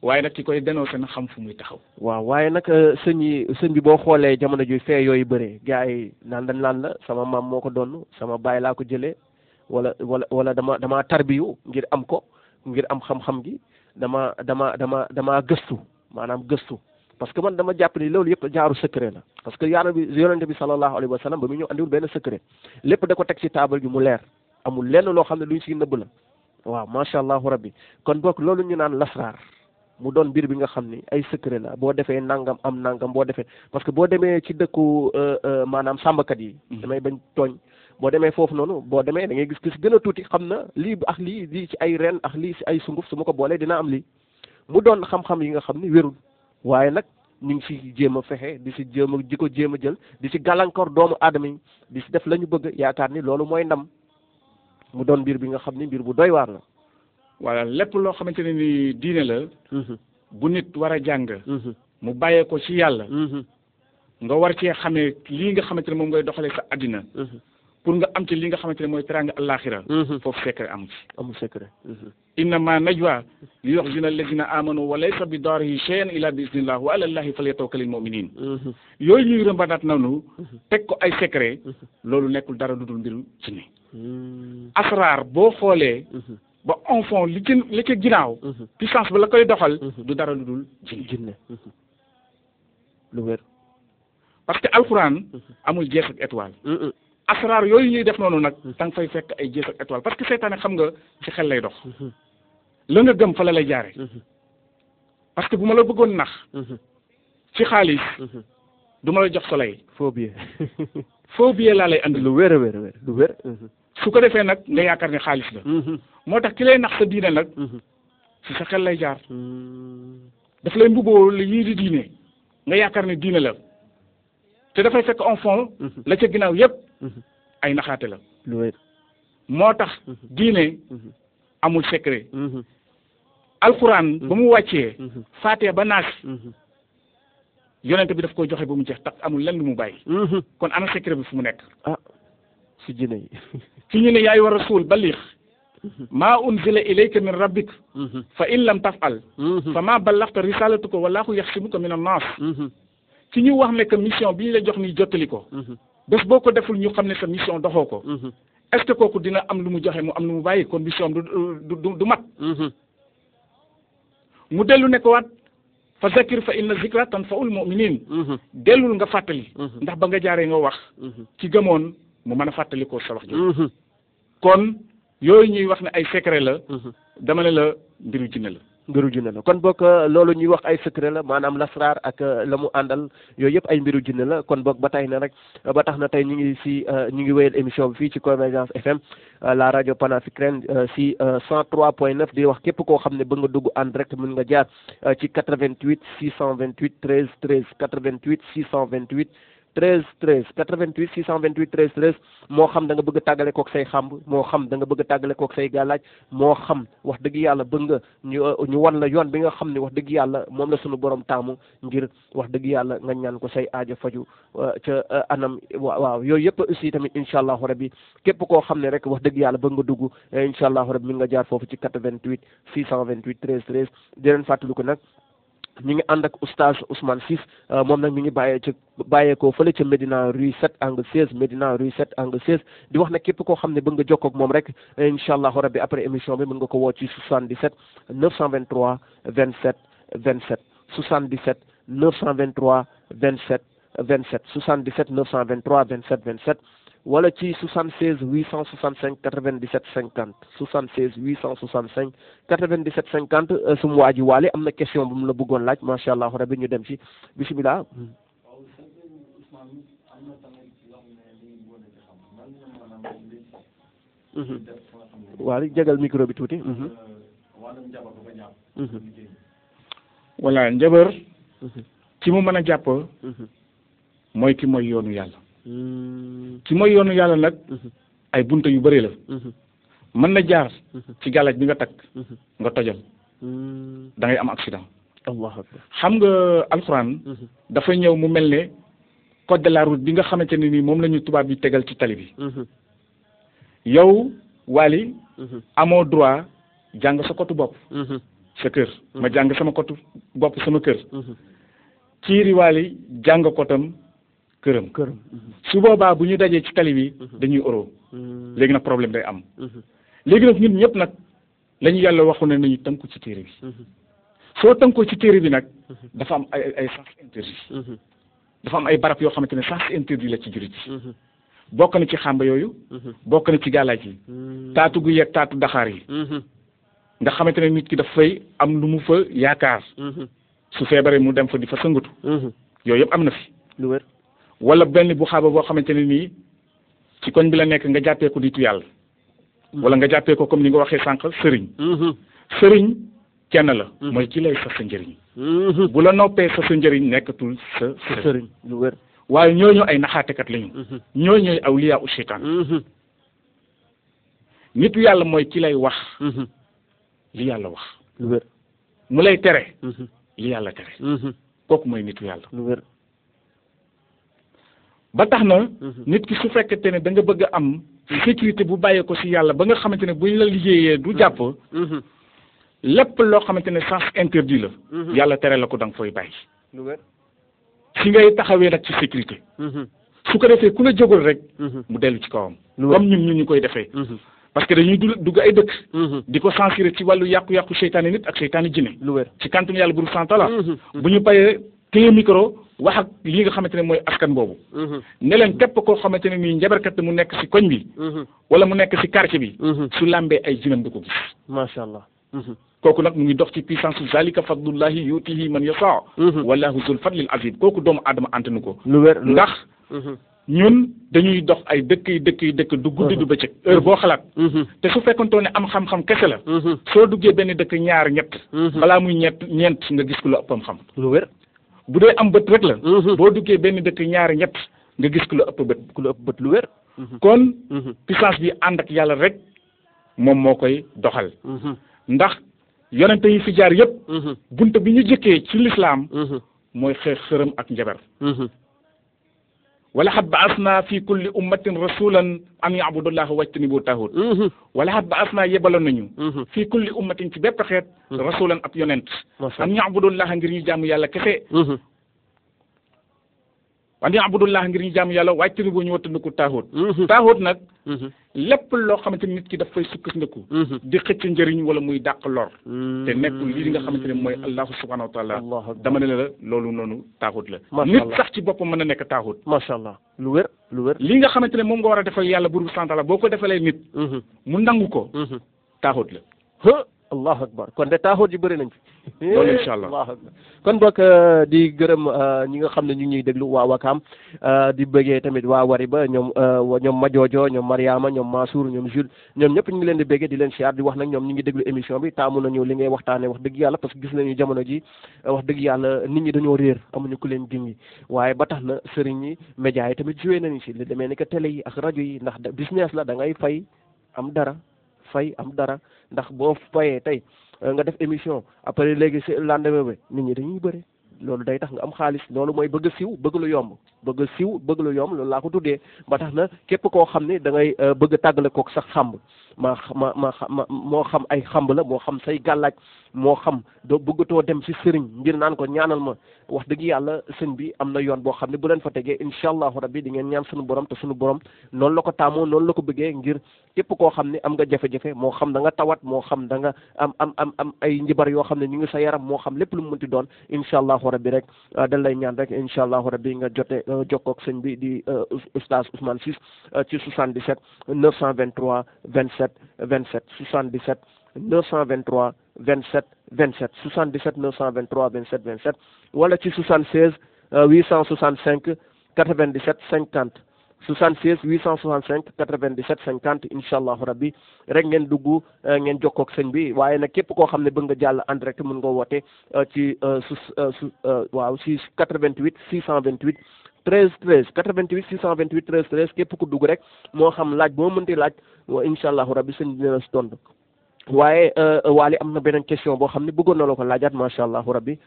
waaye nag ki koy dénoncer na xam fu muy taxaw waaw waaye nag sëñ bi boo xoolee jamono ju fee yooyu bëree gars yi naan la sama maam moo ko doon sama baay laa ko jëlee wala damaa tarbiyu ngir am ko ngir am xam-xam gi damaa gëstu maanaam gëstu parce que man dama jàpp ni loolu yëpp jaaru secret la parce que yonente bi sallallahu alayhi wa sallam ba mu ñëw andiwul benn secret lépp da ko teg ci taabal gi mu leer amul lenn loo xam ne luñ ci nëbb la waaw macha allahu rabbi kon bokk loolu ñu naan lasraar mu doon mbir bi nga xam ni ay secret la boo defee nangam am nangam boo defee parce que boo demee ci dëkku maanaam sàmmkat yi damay bañ tooñ boo demee foofu noonu boo demee da ngay gis gis gën a tuuti xam na lii ak lii ci ay ren ak lii ci ay sunguf su ma ko boolee dina am lii mu doon xam-xam yi nga xam ni wérul waaye nag ñu ngi ci jéem a fexe di ci jéem a di ko jéem a jël di ci gàllankoor doomu aadama yi di ci def la ñu bëgg yaakaar ni loolu mooy ndam mu doon mbir bi nga xam ni mbir bu doy waar la. voilà lépp loo xamante ne ni diine la. bu nit war a jàng. mu bàyyee ko ci yàlla. nga war cee xamee lii nga xamante ne moom ngay doxalee sa àddina. pour nga am ci li nga xamante ne mooy teraanga àllaaxira. foofu secret am ci. amul secret. innama najwa li yuhzina alladina amanu wa laysa bi daarihi shay'an illa bi iznillah wa ala llahi falyatawakkalil mu'minin. yooyu ñuy rëmbanaat noonu. teg ko ay secret. loolu nekkul dara lu dul mbiru jinne. asraar boo xoolee. ba enfant li ci ginnaaw. puissance ba la koy doxal. du dara lu dul jinne. lu wér. parce que alxuraan amul jeex ak étoile. asraar yooyu ñuy def noonu nag da nga fay fekk ay jeex ak étoile parce que seytaane xam nga ci xel lay dox. la nga gëm fa la lay jaare parce que bu ma la bëggoon nax. ci xaalis. du ma la jox soleil. faux billet. faux billet laa lay andi. lu wér a wér a wér lu wér. su ko defee nag nga yaakaar ne xaalis la. moo tax ki lay nax sa diine nag. ci sa xel lay jaar. daf lay mbubboo la yii di diine nga yaakaar ne diine la te dafay fekk en fond. la ca ginnaaw yépp ay naxaate la. lu wér. moo tax diine amul secret. alxuraan ba mu wàccee. faatee ba naas. yonent bi daf koy joxe ba mu jeex tax amul lenn lu mu bàyyi. kon ana secret bi fu mu nekk. ah si jinne yi. fi ñu ne yaay war a suul balix. maa unzila ilayka min rabbik. fa in lam tafal. fa maa ballaxta risalatuka wallahu yaxsimuka min annaas. ci ñu wax ne que mission bi ñu la jox ni jottali ko. bés boo ko deful ñu xam ne sa mission doxoo ko. est-ce que kooku dina am lu mu joxe mu am lu mu bàyyi kon mission du mat. mu dellu ne ko waat fa zakir fa inna zikra tanfa'ul mu'minin. dellul nga fàttali. ndax ba nga jaaree nga wax. ci gëmoon mu mën a fàttali ko sa wax ji. kon yooyu ñuy wax ne ay secret la. dama ne la mbiru jinne la. mbiru jinne la kon bokk loolu ñuy wax ay secret la maanaam lasraar ak la mu àndal yooyu yëpp ay mbiru jinne la kon bokk ba tax na rek ba tax na tey ñu ngi si ñu ngi wéyal émission bi fii ci Convergence FM la rajo panafricaine si 103.9 di wax képp koo xam ne ba nga dugg en direct mën nga jaar ci 88 628 13 13 88 628 13 13 88 628 13 13 moo xam da nga bëgg a tàggale kook say xamb moo xam da nga bëgg a tàggale kook say gàllaaj moo xam wax dëgg yàlla bëgg nga ñu wan la yoon bi nga xam ne wax dëgg yàlla moom la suñu borom taamu ngir wax dëgg yàlla nga ñaan ko say aajo faju ca anam waaw yooyu yëpp aussi tamit incha allahu rabbi képp koo xam ne rek wax dëgg yàlla bëgg nga dugg incha allahu rabbi mi nga jaar foofu ci 88 628 13 13 di leen fàttaliku nag ñu ngi ànd ak oustaz Ousmane Ciss moom nag mi ngi bàyyeekoo fële ca Médina rue 7 angle 16 Médina rue 7 angle 16 di wax ne képp koo xam ne bëgg nga jokkoo ak moom rek incha allahu rabbi après émission bi mën nga ko woo ci 77 923 27 27 77 923 27 27 77 923 27 27 wala ci 76 865 97 50 76 865 97 50 sumu waa ji waale am na question bu mu la bëggoon laaj macha allah rabbi ñu dem ci bisimilah. waale jégal micro bi tuuti. voilà njabar. ci mu mën a jàpp. mooy ki mooy yoonu yàlla. ci mooy yoonu yàlla nag ay bunta yu bëri la mën na jaar ci gàllaaj bi nga takk nga tojal da ngay am accident. Allahu akbar. xam nga alxuraan dafa ñëw mu mel ne code de la route bi nga xamante ne ni moom la ñu tubaab bi tegal ci tali bi yow Wally amoo droit jàng sa kotu bopp sa kër ma jàng sama kotu bopp sama kër ciiri Wally jàng kotam këram su boobaa bu ñu dajee ci tali bi dañuy oro léegi nag problème day am léegi nag ñun ñëpp nag la ñu yàlla waxu ne nañu tënku ci téere bi soo tënkoo ci téere bi nag dafa am ay sens interdit dafa am ay barab yoo xamante ne sens interdit la ci jullit yi bokk na ci xàmba yooyu bokk na ci gàllaaj yi taatu gu yeeg taatu daxaar yi nga xamante ne nit ki daf fay am lu mu fa yaakaar su feebaree mu dem fa di fa sëngatu yooyu yëpp am na fi lu wér wala benn bu xaaba boo xamante ne nii ci koñ bi la nekk nga jàppee ko nitu yàlla wala nga jàppee ko comme ni nga waxee sànq sëriñ sëriñ kenn la mooy ki lay sa njëriñ bu la noppee sa njëriñ nekkatul sa sëriñ lu wér waaye ñooñu ay naxaatekat lañu ñooñu ñooy awliyaa u seytaan nitu yàlla mooy ki lay wax li yàlla wax lu wér mu lay tere li yàlla tere kooku mooy nitu yàlla lu wér ba tax na nit ki su fekkente ne da nga bëgg a am sécurité bu bàyyee ko ci yàlla ba nga xamante ne buñ la liggéeyee du jàpp lépp loo xamante ne sens interdit la yàlla tere la ko da nga fooy bàyyi lu wér si ngay taxawee nag ci sécurité su ko defee ku la jógal rek mu dellu ci kawam comme ñun ñu koy defee parce que dañuy dugg ay dëkk di ko censurer ci wàllu yàqu-yàqu seytaane nit ak seytaane jinne lu wér ci kantun yàlla buru santala bu ñu payee téye micro wax ak li nga xamante ne mooy askan boobu ne leen képp koo xamante ne nii njabarkat mu nekk ci koñ bi wala mu nekk ci quartier bi su làmbee ay jinam du ko gis macha allah kooku nag mu ngi dox ci puissance zalika fadlullahi yutihi man yasa wallahu zul fadlil azim kooku doomu aadama antanu ko lu wér ndax ñun dañuy dox ay dëkk du guddi du bëccëg heure boo xalaat te su fekkontoo ne am xam-xam kese la soo duggee benn dëkk ñaar ñett balaa muy ñeent nga gis ku la ëppam xam lu wér bu dee am bët rek la boo duggee benn dëkk ñaar ñett nga gis ku la ëpp bët lu wér kon puissance bi ànd ak yàlla rek moom moo koy doxal ndax yonente yi fi jaar yëpp bunte bi ñu jëkkee ci lislaam mooy xeex xërëm ak njabar wala xat ba asna fi kulli ummatin rasulan an yabudullaha wajtanibu taahut wala xat ba asna yebaloon nañu fii kulli ummatin ci bépp xeet rasulan ab yonent an yabudullaha ngir ñu jaamu yàlla kese an yabudullaha ngir ñu jaamu yàlla wajtanibu ñu wattandiku taahut nag lépp loo xamante ni nit ki daf fay sukkandiku di xëcc njëriñ wala muy dàq lor te nekkul lii nga xamante ne mooy allahu subhanahu wa taala dama ne la loolu noonu taaxut la nit sax ci boppam mën a nekk taaxut macha allah lu wér li nga xamante ne moom nga war a defal yàlla buur bu santala boo ko defalee nit mu nangu ko taaxut la allahu akbar kon de taaxut yi bëri nañ fi loolu incha allah allahu akbar kon bokk di gërëm ñi nga xam ne ñu ngi ñuy déglu waa Wakaam di bëggee tamit waa Wariba ñoom Majoojo ñoom Mariama ñoom Mansour ñoom Jules ñoom ñëpp ñu ngi leen di bëggee di leen siyaar di wax nag ñoom ñu ngi déglu émission bi taamu nañu li ngay waxtaane wax dëgg yàlla parce que gis nañu jamono ji wax dëgg yàlla nit ñi dañoo réer amuñu ku leen gindi waaye ba tax na sëriñ yi média yi tamit joué nañu si li demee ni que télé yi ak rajo yi ndax business la da ngay fay am dara ndax boo fayee tey nga def émission après léegi si lendemain bi nit ñi dañuy bëri loolu day tax nga am xaalis loolu mooy bëgg a siiw bëgg lu yomb loolu laa ko tuddee ba tax na képp koo xam ne da ngay bëgg a tàggale kook sax xamb moo xam ay xamb la moo xam say gàllaaj moo xam doo bëggatoo dem si sëriñ ngir naan ko ñaanal ma wax dëgg yàlla sëñ bi am na yoon boo xam ne bu leen fa tegee incha allahu rabbi di ngeen ñaan suñu borom te suñu borom noonu la ko taamoo noonu la ko bëggee ngir képp koo xam ne am nga jafe-jafe moo xam da nga tawat moo xam da nga am ay njibar yoo xam ne ñu ngi sa yaram moo xam lépp lu mu mënti doon incha allahu rabbi rek dañ lay ñaan rek incha allahu rabbi nga jokkoog sëñ bi di oustaz Ousmane Ciss ci 77 923 27 27 77 923 27 27 77 923 27 27 wala ci 76 865 97 50 76 865 97 50 incha allahu rabbi rek ngeen dugg ngeen jokkoog sëñ bi waaye nag képp koo xam ne bëgg nga jàll en direct mën nga woote ci waaw ci 88 628 13 13 88 628 13 13 képp ku dugg rek moo xam laaj boo mënti laaj incha allahu rabbi sëñ dina la si tontu waaye Waly am na beneen question boo xam ne bëggoon na la ko laajaat macha allahu rabbi.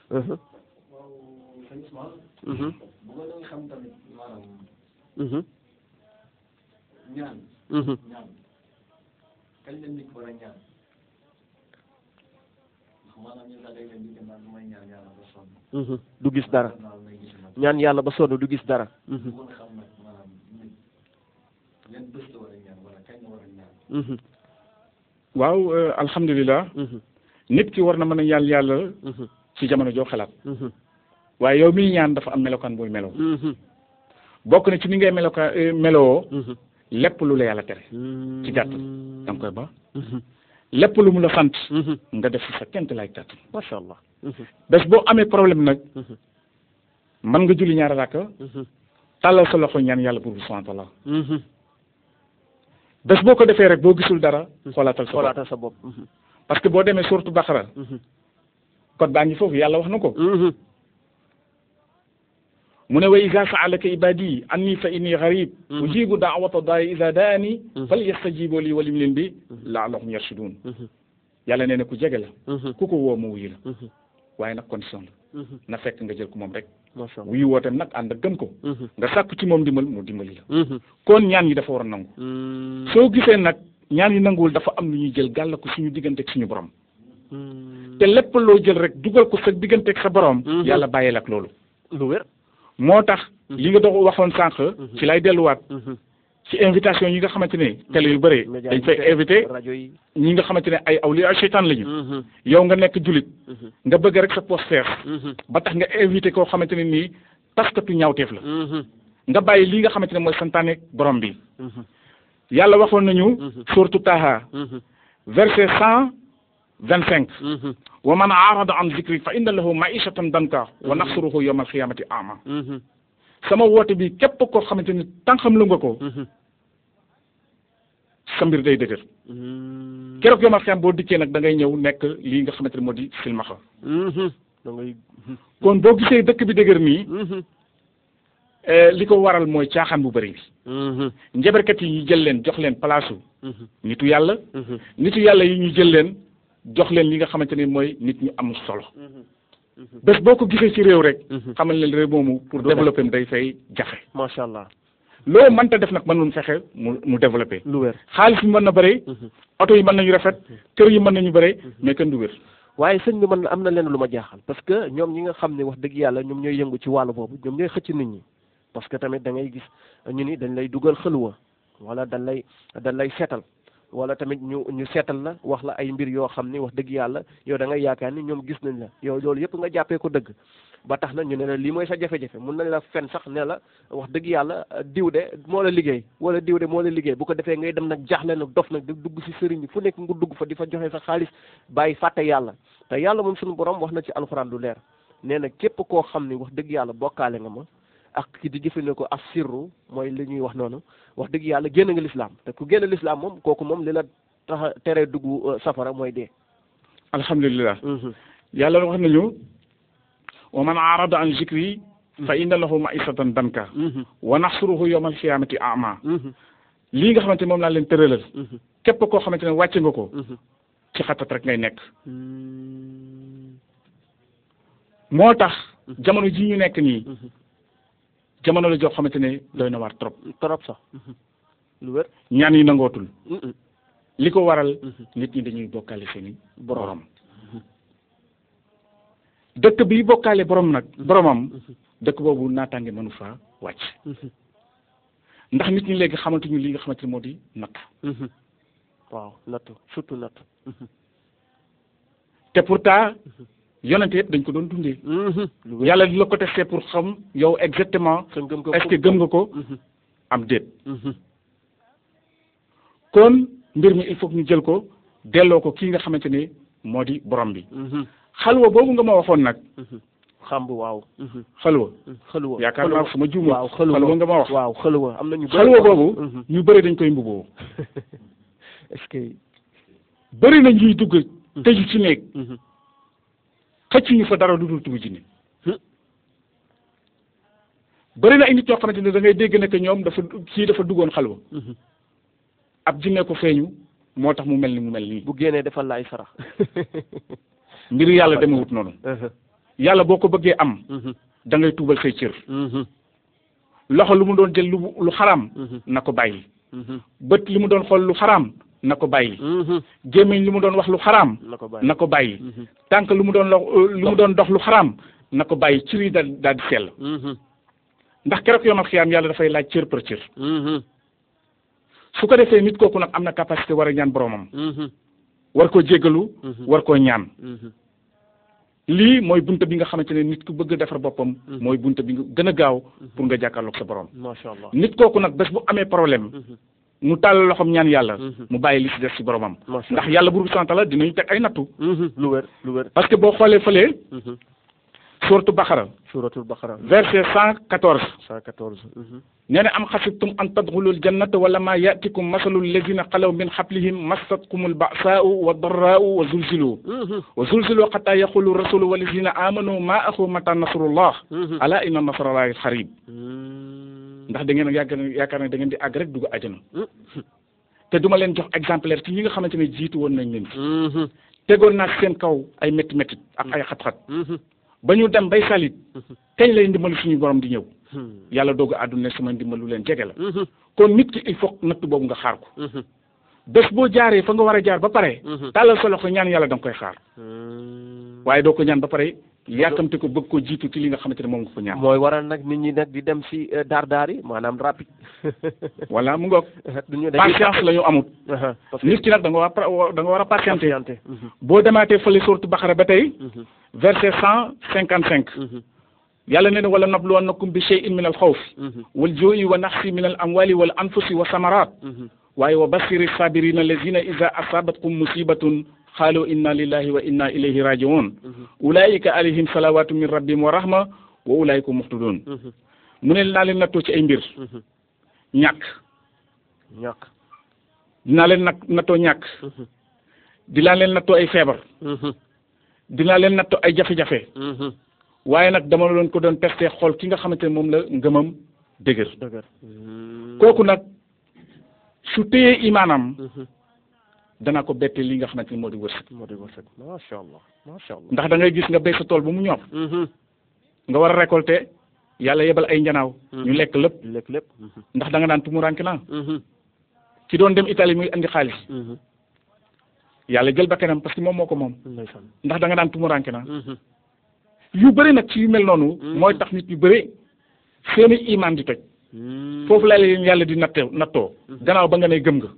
ñaan. kañ la nit war a ñaan. maanaam ñu daal di leen naan mooy ñaan yàlla ba sonn. du gis dara. ñaan yàlla ba sonn du gis dara. mën a xam nag maanaam nit yan bés la war a ñaan wala kañ la war a ñaan. waaw alhamdulilah. nit ki war na mën a ñaan yàlla ci jamono joo xalaat waaye yow miy ñaan dafa am melokaan buy meloo bokk na ci ni ngay meloo lépp lu la yàlla tere ci gàttal da nga koy ba lépp lu mu la sant nga def sa kent lay tat macha allah bés boo amee problème nag mën nga julli ñaari rakka tàllal sa loxo ñaan yàlla pour bi subhanahu wa ta'ala bés boo ko defee rek boo gisul dara xoolaatal sa bopp parce que boo demee sourate Baqara code baa ngi foofu yàlla wax na ko mu ne wa iza sa'alaka ibadi anni fa inni gharib ujibu da'wata da'i iza da'ani falyastajibu li walim bi la'allahum yarshudun yàlla nee na ku jege la ku ko woo ma wuyu la waaye nag condition la na fekk nga jël ko moom rek wuyu wootem nag ànd ak gëm ko nga sàkku ci moom dimbal mu dimbali la kon ñaan yi dafa war a nangu soo gisee nag ñaan yi nanguwul dafa am lu ñuy jël gàll ko suñu diggante ak suñu borom te lépp loo jël rek dugal ko sa diggante ak sa borom yàlla bàyyil ak loolu lu wér moo tax li nga dox waxoon sànq ci lay delluwaat ci invitation yi nga xamante ne télé yu bëri dañ fay invité ñi nga xamante ne ay awliya seytaan lañu yow nga nekk julit nga bëgg rek sa poste fees ba tax nga invité koo xamante ne nii taskatu ñaawteef la nga bàyyi li nga xamante ne mooy santaane borom bi yàlla waxoon nañu sourate Taha verset 125 wa man arada an zikri fa inna lahu ma'ishatan danka wa nahsuruhu yawma al-qiyamati a'ma sama woote bi képp koo xamante ni tànqam lu nga ko sa mbir day dëgër keroog yawma al-qiyam boo dikkee nag da ngay ñëw nekk lii nga xamante ne moo di silmaxa kon boo gisee dëkk bi dëgër nii li ko waral mooy caaxaan bu bëri bi njabarkat yi ñu jël leen jox leen palaasu nitu yàlla yi ñu jël leen jox leen li nga xamante ne mooy nit ñu am solo bés boo ko gisee ci réew rek xamal leen réew moomu pour développer day fay jafe macha allah loo mënta def nag mën nañu fexe mu développer lu wér xaalis bi mën na bëri oto yi mën nañu rafet kër yi mën nañu bëri mais kenn du wér waaye sëñ bi man am na leen lu ma jaaxal parce que ñoom ñi nga xam ne wax dëgg yàlla ñoom ñooy yëngu ci wàllu boobu ñoom ñooy xëcc nit ñi parce que tamit da ngay gis ñu ni dañ lay dugal xëluwa wala dañ lay seetal wala tamit ñu seetal la wax la ay mbir yoo xam ni wax dëgg yàlla yow da ngay yaakaar ni ñoom gis nañ la yow loolu yëpp nga jàppee ko dëgg ba tax na ñu ne la lii mooy sa jafe-jafe mun nañ la fen sax ne la wax dëgg yàlla diw de moo la liggéey wala diw de moo la liggéey bu ko defee ngay dem nag jaaxle nag dof nag di dugg si sëriñ bi fu nekk nga dugg fa di fa joxe sa xaalis bàyyi fàtte yàlla te yàlla moom suñu borom wax na ci alxuraan du leer nee na képp koo xam ni wax dëgg yàlla bokkaale nga ma ak ki di jëfandikoo ak sirru mooy li ñuy wax noonu wax dëgg yàlla génn nga lislaam te ku génn lislaam moom kooku moom li la tax teree dugg safara mooy dee alhamdulilah yàlla wax nañu wa man arada an zikri fa inna lahu ma'isatan danka wa nahsuruhu yawma al-qiyamati a'ma lii nga xamante moom laa leen tëralal képp koo xamante ne wàcce nga ko ci xatat rek ngay nekk moo tax jamono ji ñu nekk nii jamono la joo xamante ne doy na waar trop sax lu wér ñaan yi nangootul li ko waral nit ñi dañuy bokkaale seeni borom dëkk bi bokkaale borom nag boromam dëkk boobu naataange mënu faa wàcc ndax nit ñi léegi xamatuñu li nga xamante ne moo di nattu waaw nattu surtout nattu te pourtant yonente yëpp dañ ko doon dundee yàlla di la ko testé pour xam yow exactement est-ce que gëm nga ko am déet kon mbir mi il faut que ñu jël ko delloo ko kii nga xamante ne moo di borom bi xalwa boobu nga ma waxoon nag xamb waaw xalwa yaakaar naa sama juum waaw xalwa nga ma wax waaw xalwa am na ñu xalwa boobu ñu bëri dañ koy mbuboo est-ce que bëri na ñuy dugg tëju ci néeg xëcc ñu fa dara lu dul tugu jinne bëri na ay nit ñoo xamante ne da ngay dégg ne que ñoom dafa duggoon xalwa ab jinne ko feeñu moo tax mu mel ni mu mel nii bu génnee defal la ay sarax mbir yàlla demewut noonu yàlla boo ko bëggee am da ngay tuubal say cër loxo lu mu doon jël lu xaraam na ko bàyyi bët li mu doon xool lu xaraam na ko bàyyi gémmiñ li mu doon wax lu xaraam na ko bàyyi tànk lu mu doon dox lu xaraam na ko bàyyi cër yi daal di sell ndax keroog yomal xiyaam yàlla dafay laaj cër par cër su ko defee nit kooku nag am na capacité war a ñaan boromam war koo jéggalu war koo ñaan lii mooy bunta bi nga xamante ne nit ku bëgg a defar boppam mooy bunta bi nga gën a gaaw pour nga jàkkaarloog sa borom macha allah nit kooku nag bés bu amee problème mu tàll loxoom ñaan yàlla mu bàyyi li si def si boromam ndax yàlla buur bi sant la dinañu teg ay nattu lu wér lu wér parce que boo xoolee fële suratul Baqara verset 114 nee na am xasibtum an tadxulul jannata wala ma yatikum masalul lazina xalaw min xablihim massatkumul ba'saa'u wa darraa'u wa zulzilu xataa yaqulu rasulu walazina amanu ma'ahu mata nasrullah ala inna nasrallahi xarib ndax da ngeen yaakaar ne da ngeen di àgg rek dugg àjjana te duma leen jox exemplaire ci ñi nga xamante ne jiitu woon nañ leen fi tegoon naa seen kaw ay métti ak ay xat-xat ba ñu dem bay salit kañ lay ndimbalu suñu borom di ñëw yàlla doogu àdduna sama ndimbalu leen jege la kon nit ki il faut natt boobu nga xaar ko bés boo jaaree fa nga war a jaar ba pare tàllal sa loxo ñaan yàlla da nga koy xaar waaye doo ko ñaan ba pare yàkkamte ko bëgg ko jiitu ci li nga xamante ne moom nga ko ñaan mooy waral nag nit ñi nag di dem si daar yi maanaam rapide voilà mu ngoog patience la ñu amut nit ki nag da nga war a patienté boo demaatee fële sourate Baqara ba tey verset 155 yàlla nee na wala nabluwannakum bi shay'in min al xawf wal ju'i wa naqsi min al amwali wal anfusi wa samarat waaye wa bashiri sabirina allazina iza asabatkum musibatun xaalu inna lillahi wa inna ilayhi rajiun ulaika alayhim salawatu min rabbihim wa rahma wa ulaika muhtadun mu ne naa leen nattoo ci ay mbir ñàkk dinaa leen nattoo ñàkk dinaa leen nattoo ay feebar dinaa leen nattoo ay jafe-jafe waaye nag dama leen ko doon testé xool ki nga xamante ne moom la ngëmam dëgër kooku nag su téyee imaanam dana ko bette li nga xamante ni moo di wërsëg macha allah ndax da ngay gis nga béy sa tool ba mu ñor nga war a récolter yàlla yebal ay njanaaw ñu lekk lépp ndax da nga daan tumuranke naa ki doon dem Italie muy andi xaalis yàlla jël bakkanam parce que moom moo ko moom ndax da nga daan tumuranke naa yu bëri nag ci yu mel noonu mooy tax nit yu bëri seeni imaan di toj foofu la leen yàlla di nattoo gannaaw ba nga ne gëm nga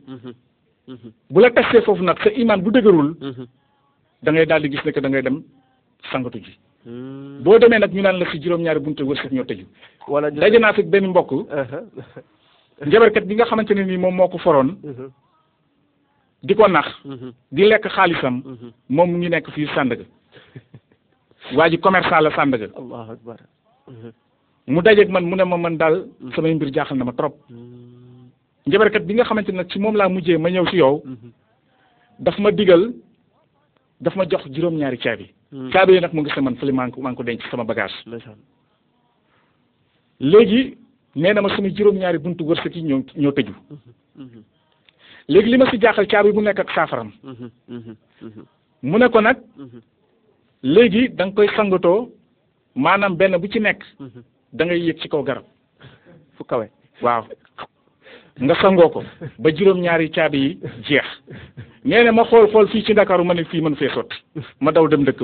bu la testé foofu nag sa imaan bu dëgërul da ngay daal di gis ne que da ngay dem sangatu ji boo demee nag ñu naan la si juróom-ñaari bunte wërsëg ñoo tëju wala daje naa fi benn mbokk njabarkat bi nga xamante ne nii moom moo ko foroon di ko nax di lekk xaalisam moom mu ngi nekk fii Sandaga waa ji commerçant la Sandaga allahu akbar mu dajeeg man mu ne ma man daal samay mbir jaaxal na ma trop njabarkat bi nga xamante ne nag ci moom laa mujjee ma ñëw si yow daf ma digal daf ma jox juróom-ñaari caabi caabi yi nag mu ngi sa man fële maa ngi ko denc sama bagage léegi nee na ma sama juróom-ñaari buntu wërsëg yi ñoo tëju léegi li ma si jaaxal caabi bu nekk ak saafaram mu ne ko nag léegi da nga koy sangatoo maanaam benn bu ci nekk da ngay yéeg ci kaw garab fu kawe waaw nga sangoo ko ba juróom-ñaari caabi yi jeex nee na ma xool fii ci Ndakaaru ma ne fii mën fee sotti ma daw dem dëkk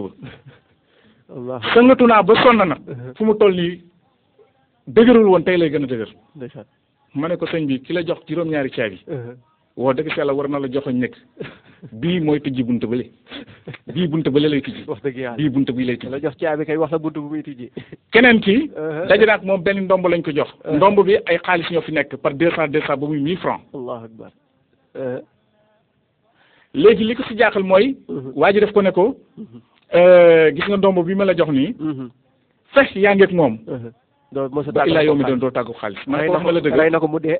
ba sangatu naa ba sonn nag fu mu toll nii dëgërul woon tey lay gën a dëgër ma ne ko sëñ bi ki la jox juróom-ñaari caabi woo dëgg si yàlla war na la joxoñ nekk bii mooy tijji buntu bële bii buntu bële lay tijji wax dëgg yàlla bii buntu bii lay tijji la jox caabi kay wax la buntu bu muy tijji keneen ki daje naag moom benn ndomb lañ ko jox ndomb bi ay xaalis ñoo fi nekk par 200 ba muy 1000 francs allahu akbar léegi li ko si jaaxal mooy waa ji def ko ne ko gis nga ndomb bi ma la jox nii fex yaa ngeeg moom ba illaa yow mi doon doo tàggu xaalis ma ne ko wax na la dëgg rey na ko mu dee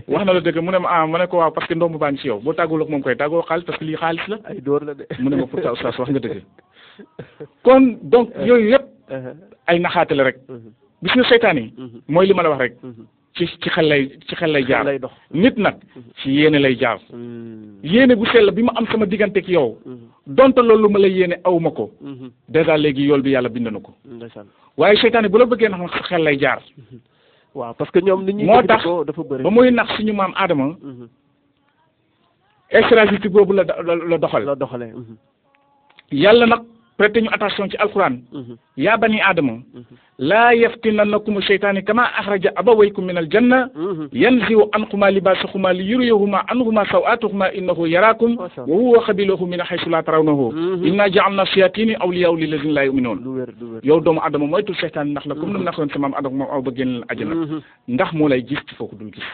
wax na la dëgg mu ne ma ma ne ko waaw parce que ndomb baa ngi si yow boo tàggul ak moom koy tàggoo xaalis parce que lii xaalis la ay dóor la de mu ne ma pourtant oustaz wax nga dëgg kon donc yooyu yëpp ay naxaate la rek gis nga seytaan yi mooy li ma la wax rek ci xel lay jaar nit nag ci yéene lay jaar yéene bu sell bi ma am sama diggante ak yow donte loolu ma lay yéene aw ma ko dèjà léegi yool bi yàlla bind na ko waaye seytaane bu la bëggee nax sa xel lay jaar waaw parce que ñoom nit ñi moo tax dafa bëri ba muy nax suñu maam Adama stratégie boobu la doxale la doxale yàlla nag prêté ñu attention ci alquran yaa bani aadama laa yaftinannakum sheytaani kama axraja abawaykum min aljanna yanziu anhuma libaasahuma li yuriyahuma anhuma sawatuhuma innahu yaraakum wa huwa xabiluhu min haysu la tarawnahu inna ja'alna shayatini awliyaa lillazina la yu'minun yow doomu adama moytu seytaan ndax la comme nu naxoon sa maam adama moom aw ba génn ajana ndax moo lay gis ci foofu dul gis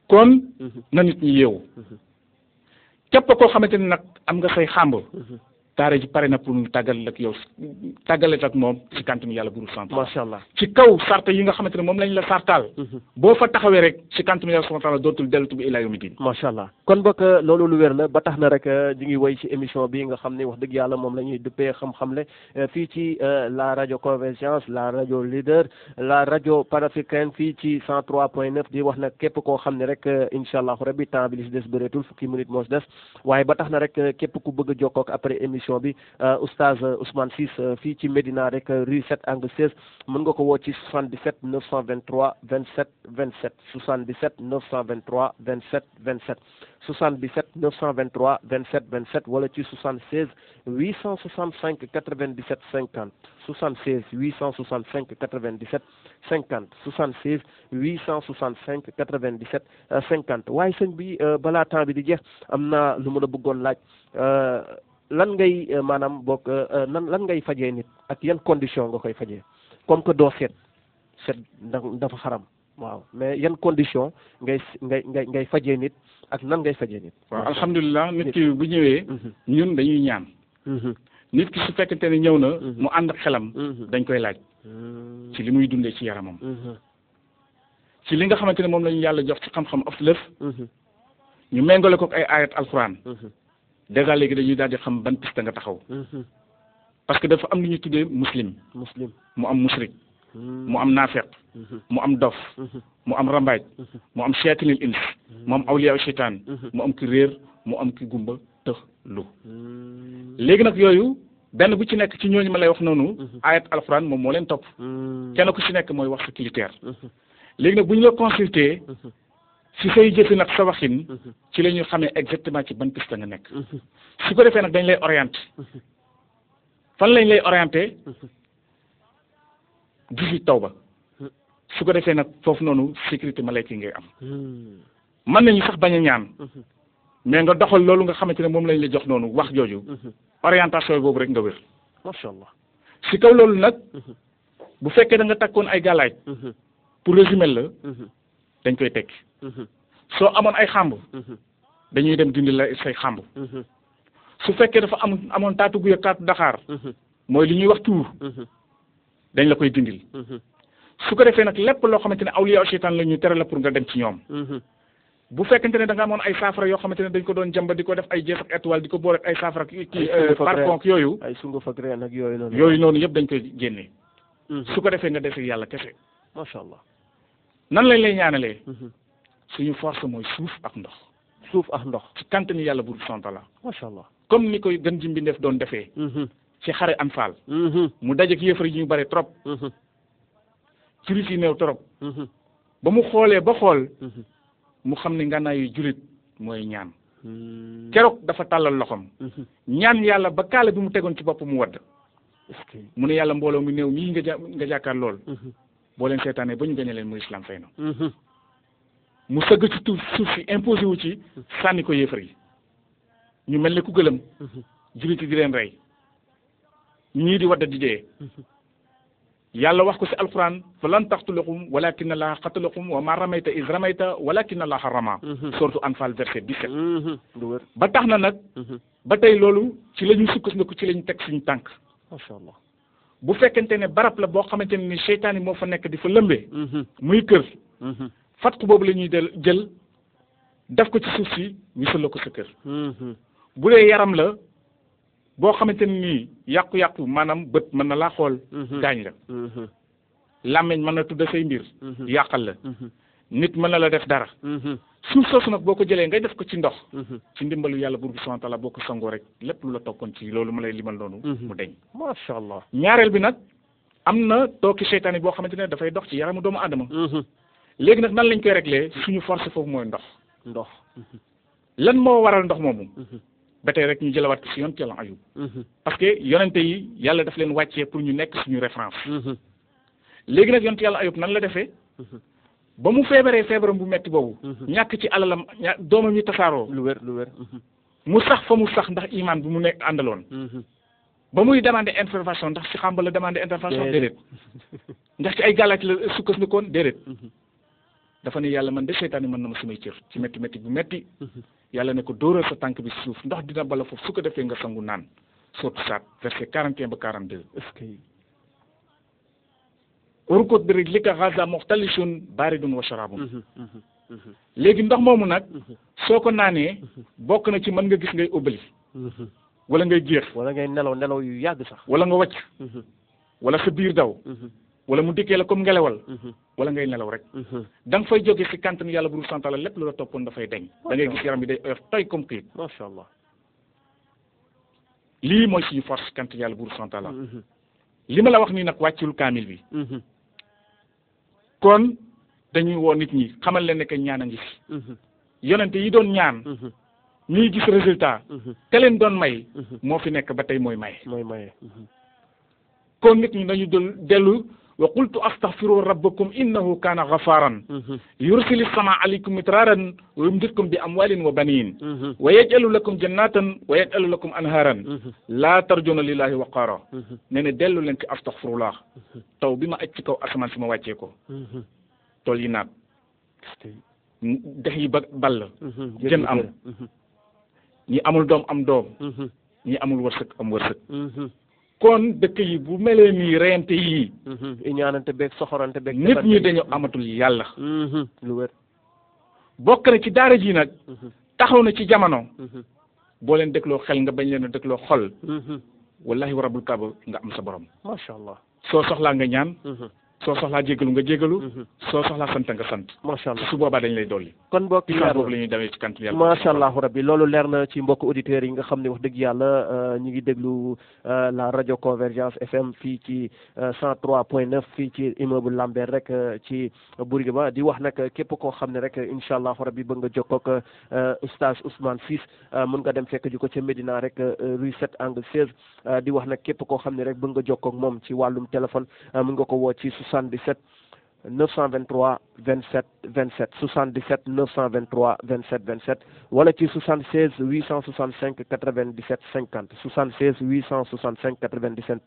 kon na nit ñi yeewu képp koo xamante ni nag am nga say xàmb daara ji pare na pour tàggal ak yow tàggale ak moom ci kantinu yàlla buru sant macha allah ci kaw sarta yi nga xamante ne moom lañ la sartaal boo fa taxawee rek ci kantinu yàlla subhanahu wa ta'ala dootul dellutu bi ilaa yawmi din macha allah kon bokk loolu lu wér la ba tax na rek ñu ngi woy ci émission bi nga xam ne wax dëgg yàlla moom la ñuy duppee xam-xamle fii ci la rajo Convergence la rajo leader la rajo panafricaine fii ci 103.9 di wax nag képp koo xam ne rek incha allah rabbi temps bi li si des bëreetul fukki minute moo si des waaye ba tax na rek képp ku bëgg a jokkoo ak après émission bi oustaz Ousmane Ciss fii ci Médina rek rue 7 angle 16 mën nga ko woo ci 77 923 27 27 77 923 27 27 77 923 27 27 wala ci 76 865 97 50 76 865 97 50 76 865 97 50 waaye sëñ bi balaa temps bi di jeex am na lu ma la bëggoon laaj lan ngay maanaam bokk lan ngay fajee nit ak yan condition nga koy fajee comme que doo seet dafa xaram waaw mais yan condition ngay fajee nit ak nan ngay fajee nit. waaw alhamdulilah nit ki bu ñëwee. ñun dañuy ñaan. nit ki su fekkente ne ñëw na. mu ànd ak xelam. dañ koy laaj. ci li muy dundee ci yaramam. ci li nga xamante ne moom la ñu yàlla jox ci xam-xam af lëf. ñu méngale ko ak ay ayat alquran. déjà léegi dañuy daal di xam ban piste nga taxaw. parce que dafa am lu ñu tuddee muslim. mu am musrik. mu am naafeq. mu am dof. mu am rambaaj. mu am shayatinil ins. mu am awliyaa shaytaan. mu am ki réer mu am ki gumba tëx lu. léegi nag yooyu benn bu ci nekk ci ñooñu ma lay wax noonu. ayat alquran moom moo leen topp. kenn ku ci nekk mooy wax sa critère. léegi nag bu ñu la consulter. si say jëfi nag sa waxin ci la ñuy xamee exactement ci ban piste nga nekk su ko defee nag dañ lay orienté fan lañ lay orienté 18 tawba su ko defee nag foofu noonu sécurité malayka yi ngay am mën nañu sax bañ a ñaan mais nga doxal loolu nga xamante ne moom lañ la jox noonu wax jooju orientation boobu rek nga wér macha allah si kaw loolu nag bu fekkee da nga takkoon ay gàllaaj pour résumer la dañ koy tekki soo amoon ay xàmb dañuy dem dindi la say xàmb su fekkee dafa amoon taatu guy ak taatu daxaar mooy li ñuy wax tuur dañ la koy dindil su ko defee nag lépp loo xamante ne awliya seytaan la ñu tere la pour nga dem ci ñoom bu fekkente ne da nga amoon ay saafara yoo xamante ne dañ ko doon jamba di ko def ay jeex ak étoile di ko boole ak ay saafara kii parfum yooyu ay sunguf ak reen ak yooyu noonu yëpp dañ koy génne su ko defee nga dese yàlla kese macha allah nan lañ lay ñaanalee suñu force mooy suuf ak ndox ci kante ni yàlla bur santala macha allah comme ni koy gën ji mbindeef doon defee ci xare Anfal mu dajeek yëfar yi ñu bare trop julit yi néew trop ba mu xoolee ba xool mu xam ne ngànnaayu julit mooy ñaan keroog dafa tàllal loxom ñaan yàlla ba kaala bi mu tegoon ci bopp mu wadd mu ne yàlla mbooloo mu néew mii nga jàkkaar lool boo leen seetaanee ba ñu gañe leen mu islam fay na mu sëgg ci suuf si imposé wu ci sànni ko yéefar yi ñu mel ne ku gëlëm jullit yi di leen rey ñii di wadda di dee yàlla wax ko ci alquran fa lan taqtuluhum walakinna allaha qatalahum wa ma ramayta iz ramayta walakinna allaha rama sourate Anfal verset 17 ba tax na nag ba tey loolu ci la ñu sukkandiku ci la ñu teg suñu tànk macha allah bu fekkente ne barab la boo xamante ne ni seytaan yi moo fa nekk di fa lëmbee muy kër fatku boobu la ñuy jël def ko ci suuf si wisal la ko sa kër bu dee yaram la boo xamante ne nii yàqu-yàqu maanaam bët mën na laa xool gaañ la làmmiñ mën na tudda say mbir yàqal la nit mën na la def dara suuf soosu nag boo ko jëlee ngay def ko ci ndox ci ndimbalu yàlla buur bi subhanahu wa ta'ala boo ko sangoo rek lépp lu la tokkoon ci loolu ma lay limal noonu mu deñ macha allah ñaareel bi nag am na tooki seytaane boo xamante ne dafay dox ci yaramu doomu aadama léegi nag nan lañ koy réglé suñu force foofu mooy ndox lan moo waral ndox moomu ba tey rek ñu jëlawaat ko si yonent yàlla ayub parce que yonente yi yàlla daf leen wàccee pour ñu nekk suñu référence léegi nag yonent yàlla ayub nan la defee ba mu feebaree feebaram bu metti boobu ñàkk ci alalam doomam yi tasaaroo lu wér mu sax fa mu sax ndax iman bu mu nekk àndaloon ba muy demandé intervention ndax si xamba la demandé intervention déedéet ndax ci ay gàllaaj la sukkandikoon déedéet dafa ne yàlla man de seytaane mën na ma samay cër ci métti métti bu métti yàlla ne ko dóoral sa tànk bi si suuf ndox dina bala foofu su ko defee nga sangu naan sourate Saad verset 41 ba 42 est-ce que urkut bi rijlika haazaa muxtalisun baaridun wa sharaabun léegi ndox moomu nag soo ko naanee bokk na ci mën nga gis ngay ubbali wala ngay jeex wala ngay nelaw yu yàgg sax wala nga wàcc wala sa biir daw wala mu dikkee la comme ngelawal wala ngay nelaw rek da nga fay jóge si kàntanu yàlla bu dul santaala lépp lu la toppoon dafay dañ da ngay gis yaram bi day oyof toy comme kii macha allah lii mooy suñu force kàntanu yàlla bu dul santaala li ma la wax nii nag wàccul kaamil bi kon dañuy woo nit ñi xamal leen ne que ñaan a ngi fi yonente yi doon ñaan ñuy gis résultat te leen doon may moo fi nekk ba tey mooy maye kon nit ñi dañu dellu wa qultu astaghfiru rabbakum innahu kana ghafaran yursili sama alaykum mitraran wa yumditkum bi amwalin wa banin wa yaj'alu lakum jannatan wa yaj'alu lakum anharan la tarjuna lillahi waqara nee ne dellu leen ci astaghfirullah taw bi ma aj ci kaw asamaan si ma wàccee ko tool yi naat dex yi ball jën am ñi amul doom am doom ñi amul wërsëg am wërsëg kon dëkk yi bu melee nii reyante yii ñaanante beeg soxorante beeg nit ñi dañu amatul yàlla lu wér bokk na ci daara ji nag taxaw na ci jamono boo leen dégloo xel nga bañ leen a dégloo xol wallahi wa rabbul kaaba nga am sa borom macha allah soo soxlaa nga ñaan soo soxlaa jégalu nga jégalu soo soxlaa sant nga sant macha allah su boobaa dañ lay dolli kon mbokk yi boobu la ñuy demee ci kant yàlla macha allah rabbi loolu leer na ci mbokk auditeurs yi nga xam ne wax dëgg yàlla ñu ngi déglu la rajo Convergence FM fii ci 103.9 fii ci immeuble Lambert rek ci Bourguiba di wax nag képp koo xam ne rek incha allah rabbi bëgg nga jokkoo ak oustaz Ousmane Ciss mën nga dem fekk ji ko ca Médina rek rue 7 angle 16 di wax nag képp koo xam ne rek bëgg nga jokkoo ak moom ci wàllum téléphone mën nga ko woo ci 77 923 27 27 77 923 27 27 wala ci 76 865 97 50 76 865 97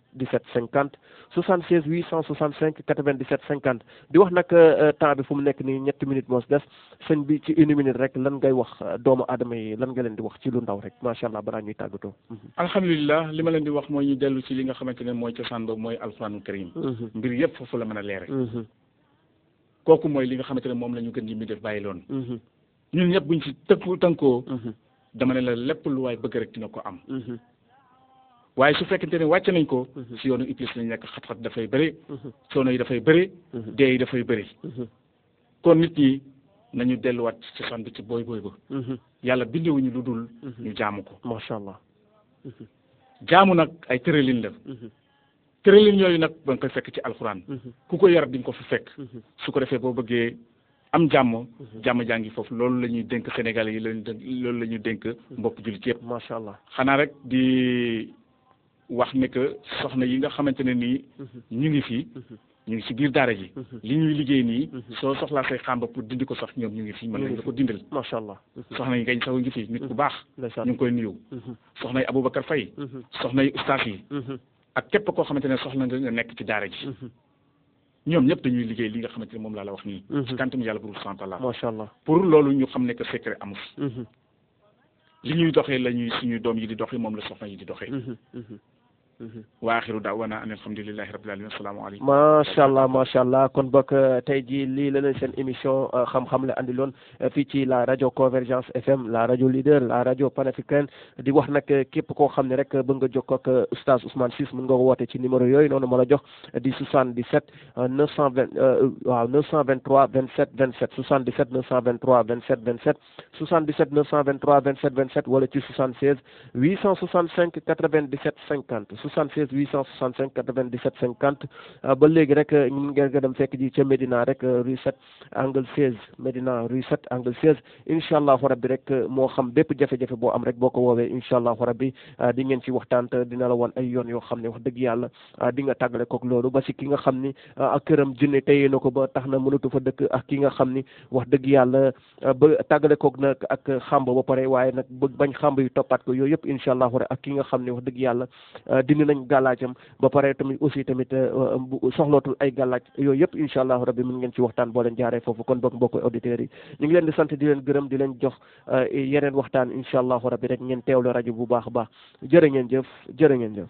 50 76 865 97 50 di wax nag temps bi fu mu nekk nii ñetti minutes moo des sëñ bi ci une minute rek lan ngay wax doomu aadama yi lan nga leen di wax ci lu ndaw rek macha allah balaa ñuy tàggatoo. alhamdulilah li ma leen di wax mooy ñu dellu ci li nga xamante ne mooy cosaan ba mooy alxuraanul karim mbir yëpp foofu la mën a leere kooku mooy li nga xamante ne moom la ñu gën di mi def bàyyi loon ñun ñëpp buñ ci tënkoo dama ne la lépp lu waay bëgg rek dina ko am waaye su fekkente ne wàcc nañ ko si yoonu iblis lañ nekk xat-xat dafay bëri coono yi dafay bëri dee yi dafay bëri kon nit ñi nañu delluwaat ci cosaan bi ci booy ba yàlla bindewuñu lu dul ñu jaamu ko macha allah jaamu nag ay tëralin la tëralin yooyu nag ba nga koy fekk ci alxuraan ku ko yar di nga ko fi fekk su ko defee boo bëggee am jàmm jàngi foofu loolu la ñuy dénk Sénégalais yi loolu la ñuy dénk mbokk jullit yëpp macha allah xanaa xanaa rek di wax ne que soxna yi nga xamante ne nii ñu ngi fi ñu ngi ci biir daara ji li ñuy liggéey nii soo soxlaa say xàmba pour dindi ko sax ñoom ñu ngi fi mën nañ la ko dindal macha allah soxna yi ngañ sax ngi fi nit ku baax ñu ngi koy nuyu soxna yi Aboubacar Faye soxna yi ustaas yi ak képp koo xamante ne soxla nga nekk ci daara ji ñoom ñëpp dañuy liggéey li nga xamante ne moom laa la wax nii ci kantam yàlla bu dul sant la macha allah pour loolu ñu xam ne que secret amu fi li ñuy doxee la ñuy suñu doom yi di doxee moom la soxna yi di doxee wa axiru daawana an alhamdulillahi rabbil alamin assalaamu aleykum macha allah kon bokk tey jii lii la leen seen émission xam-xam la andiloon fii ci la rajo Convergence FM la rajo leader la rajo panafricaine di wax nag képp koo xam ne rek bëgg nga jokkoo ak oustaz Ousmane Ciss mën nga ko woote ci numéro yooyu noonu ma la jox di 77 923 27 27 77 923 27 27 77 923 27 27 wala ci 76 865 97 50 76 865 97 50 ba léegi rek ñu ngeen nga dem fekk ji ca Médina rek rue 7 angle 16 Médina rue 7 angle 16 incha allahu rabbi rek moo xam bépp jafe-jafe boo am rek boo ko woowee incha allahu rabbi di ngeen ci waxtaan te dina la woon ay yoon yoo xam ne wax dëgg yàlla di nga tàggale koog loolu ba si ki nga xam ni ak këram jinne téye na ko ba tax na mënatu fa dëkk ak ki nga xam ni wax dëgg yàlla ba tàggale koog nag ak xàmb ba pare waaye nag bëgg bañ xàmb yu toppaat ko yooyu yëpp incha allahu rabbi ak ki nga xam ne wax dëgg yàlla dindi nañ gàllaajam ba pare tamit aussi tamit soxlootul ay gàllaaj yooyu yëpp incha allahu rabbi mën ngeen ci waxtaan boo leen jaaree foofu kon bokk mbokk auditeurs yi ñu ngi leen di sant di leen gërëm di leen jox yeneen waxtaan incha allahu rabbi rek ngeen teewlu rajo bu baax a baax jërë ngeen jëf jërë ngeen jëf.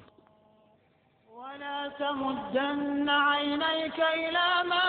ولا تمدن عينيك إلى ما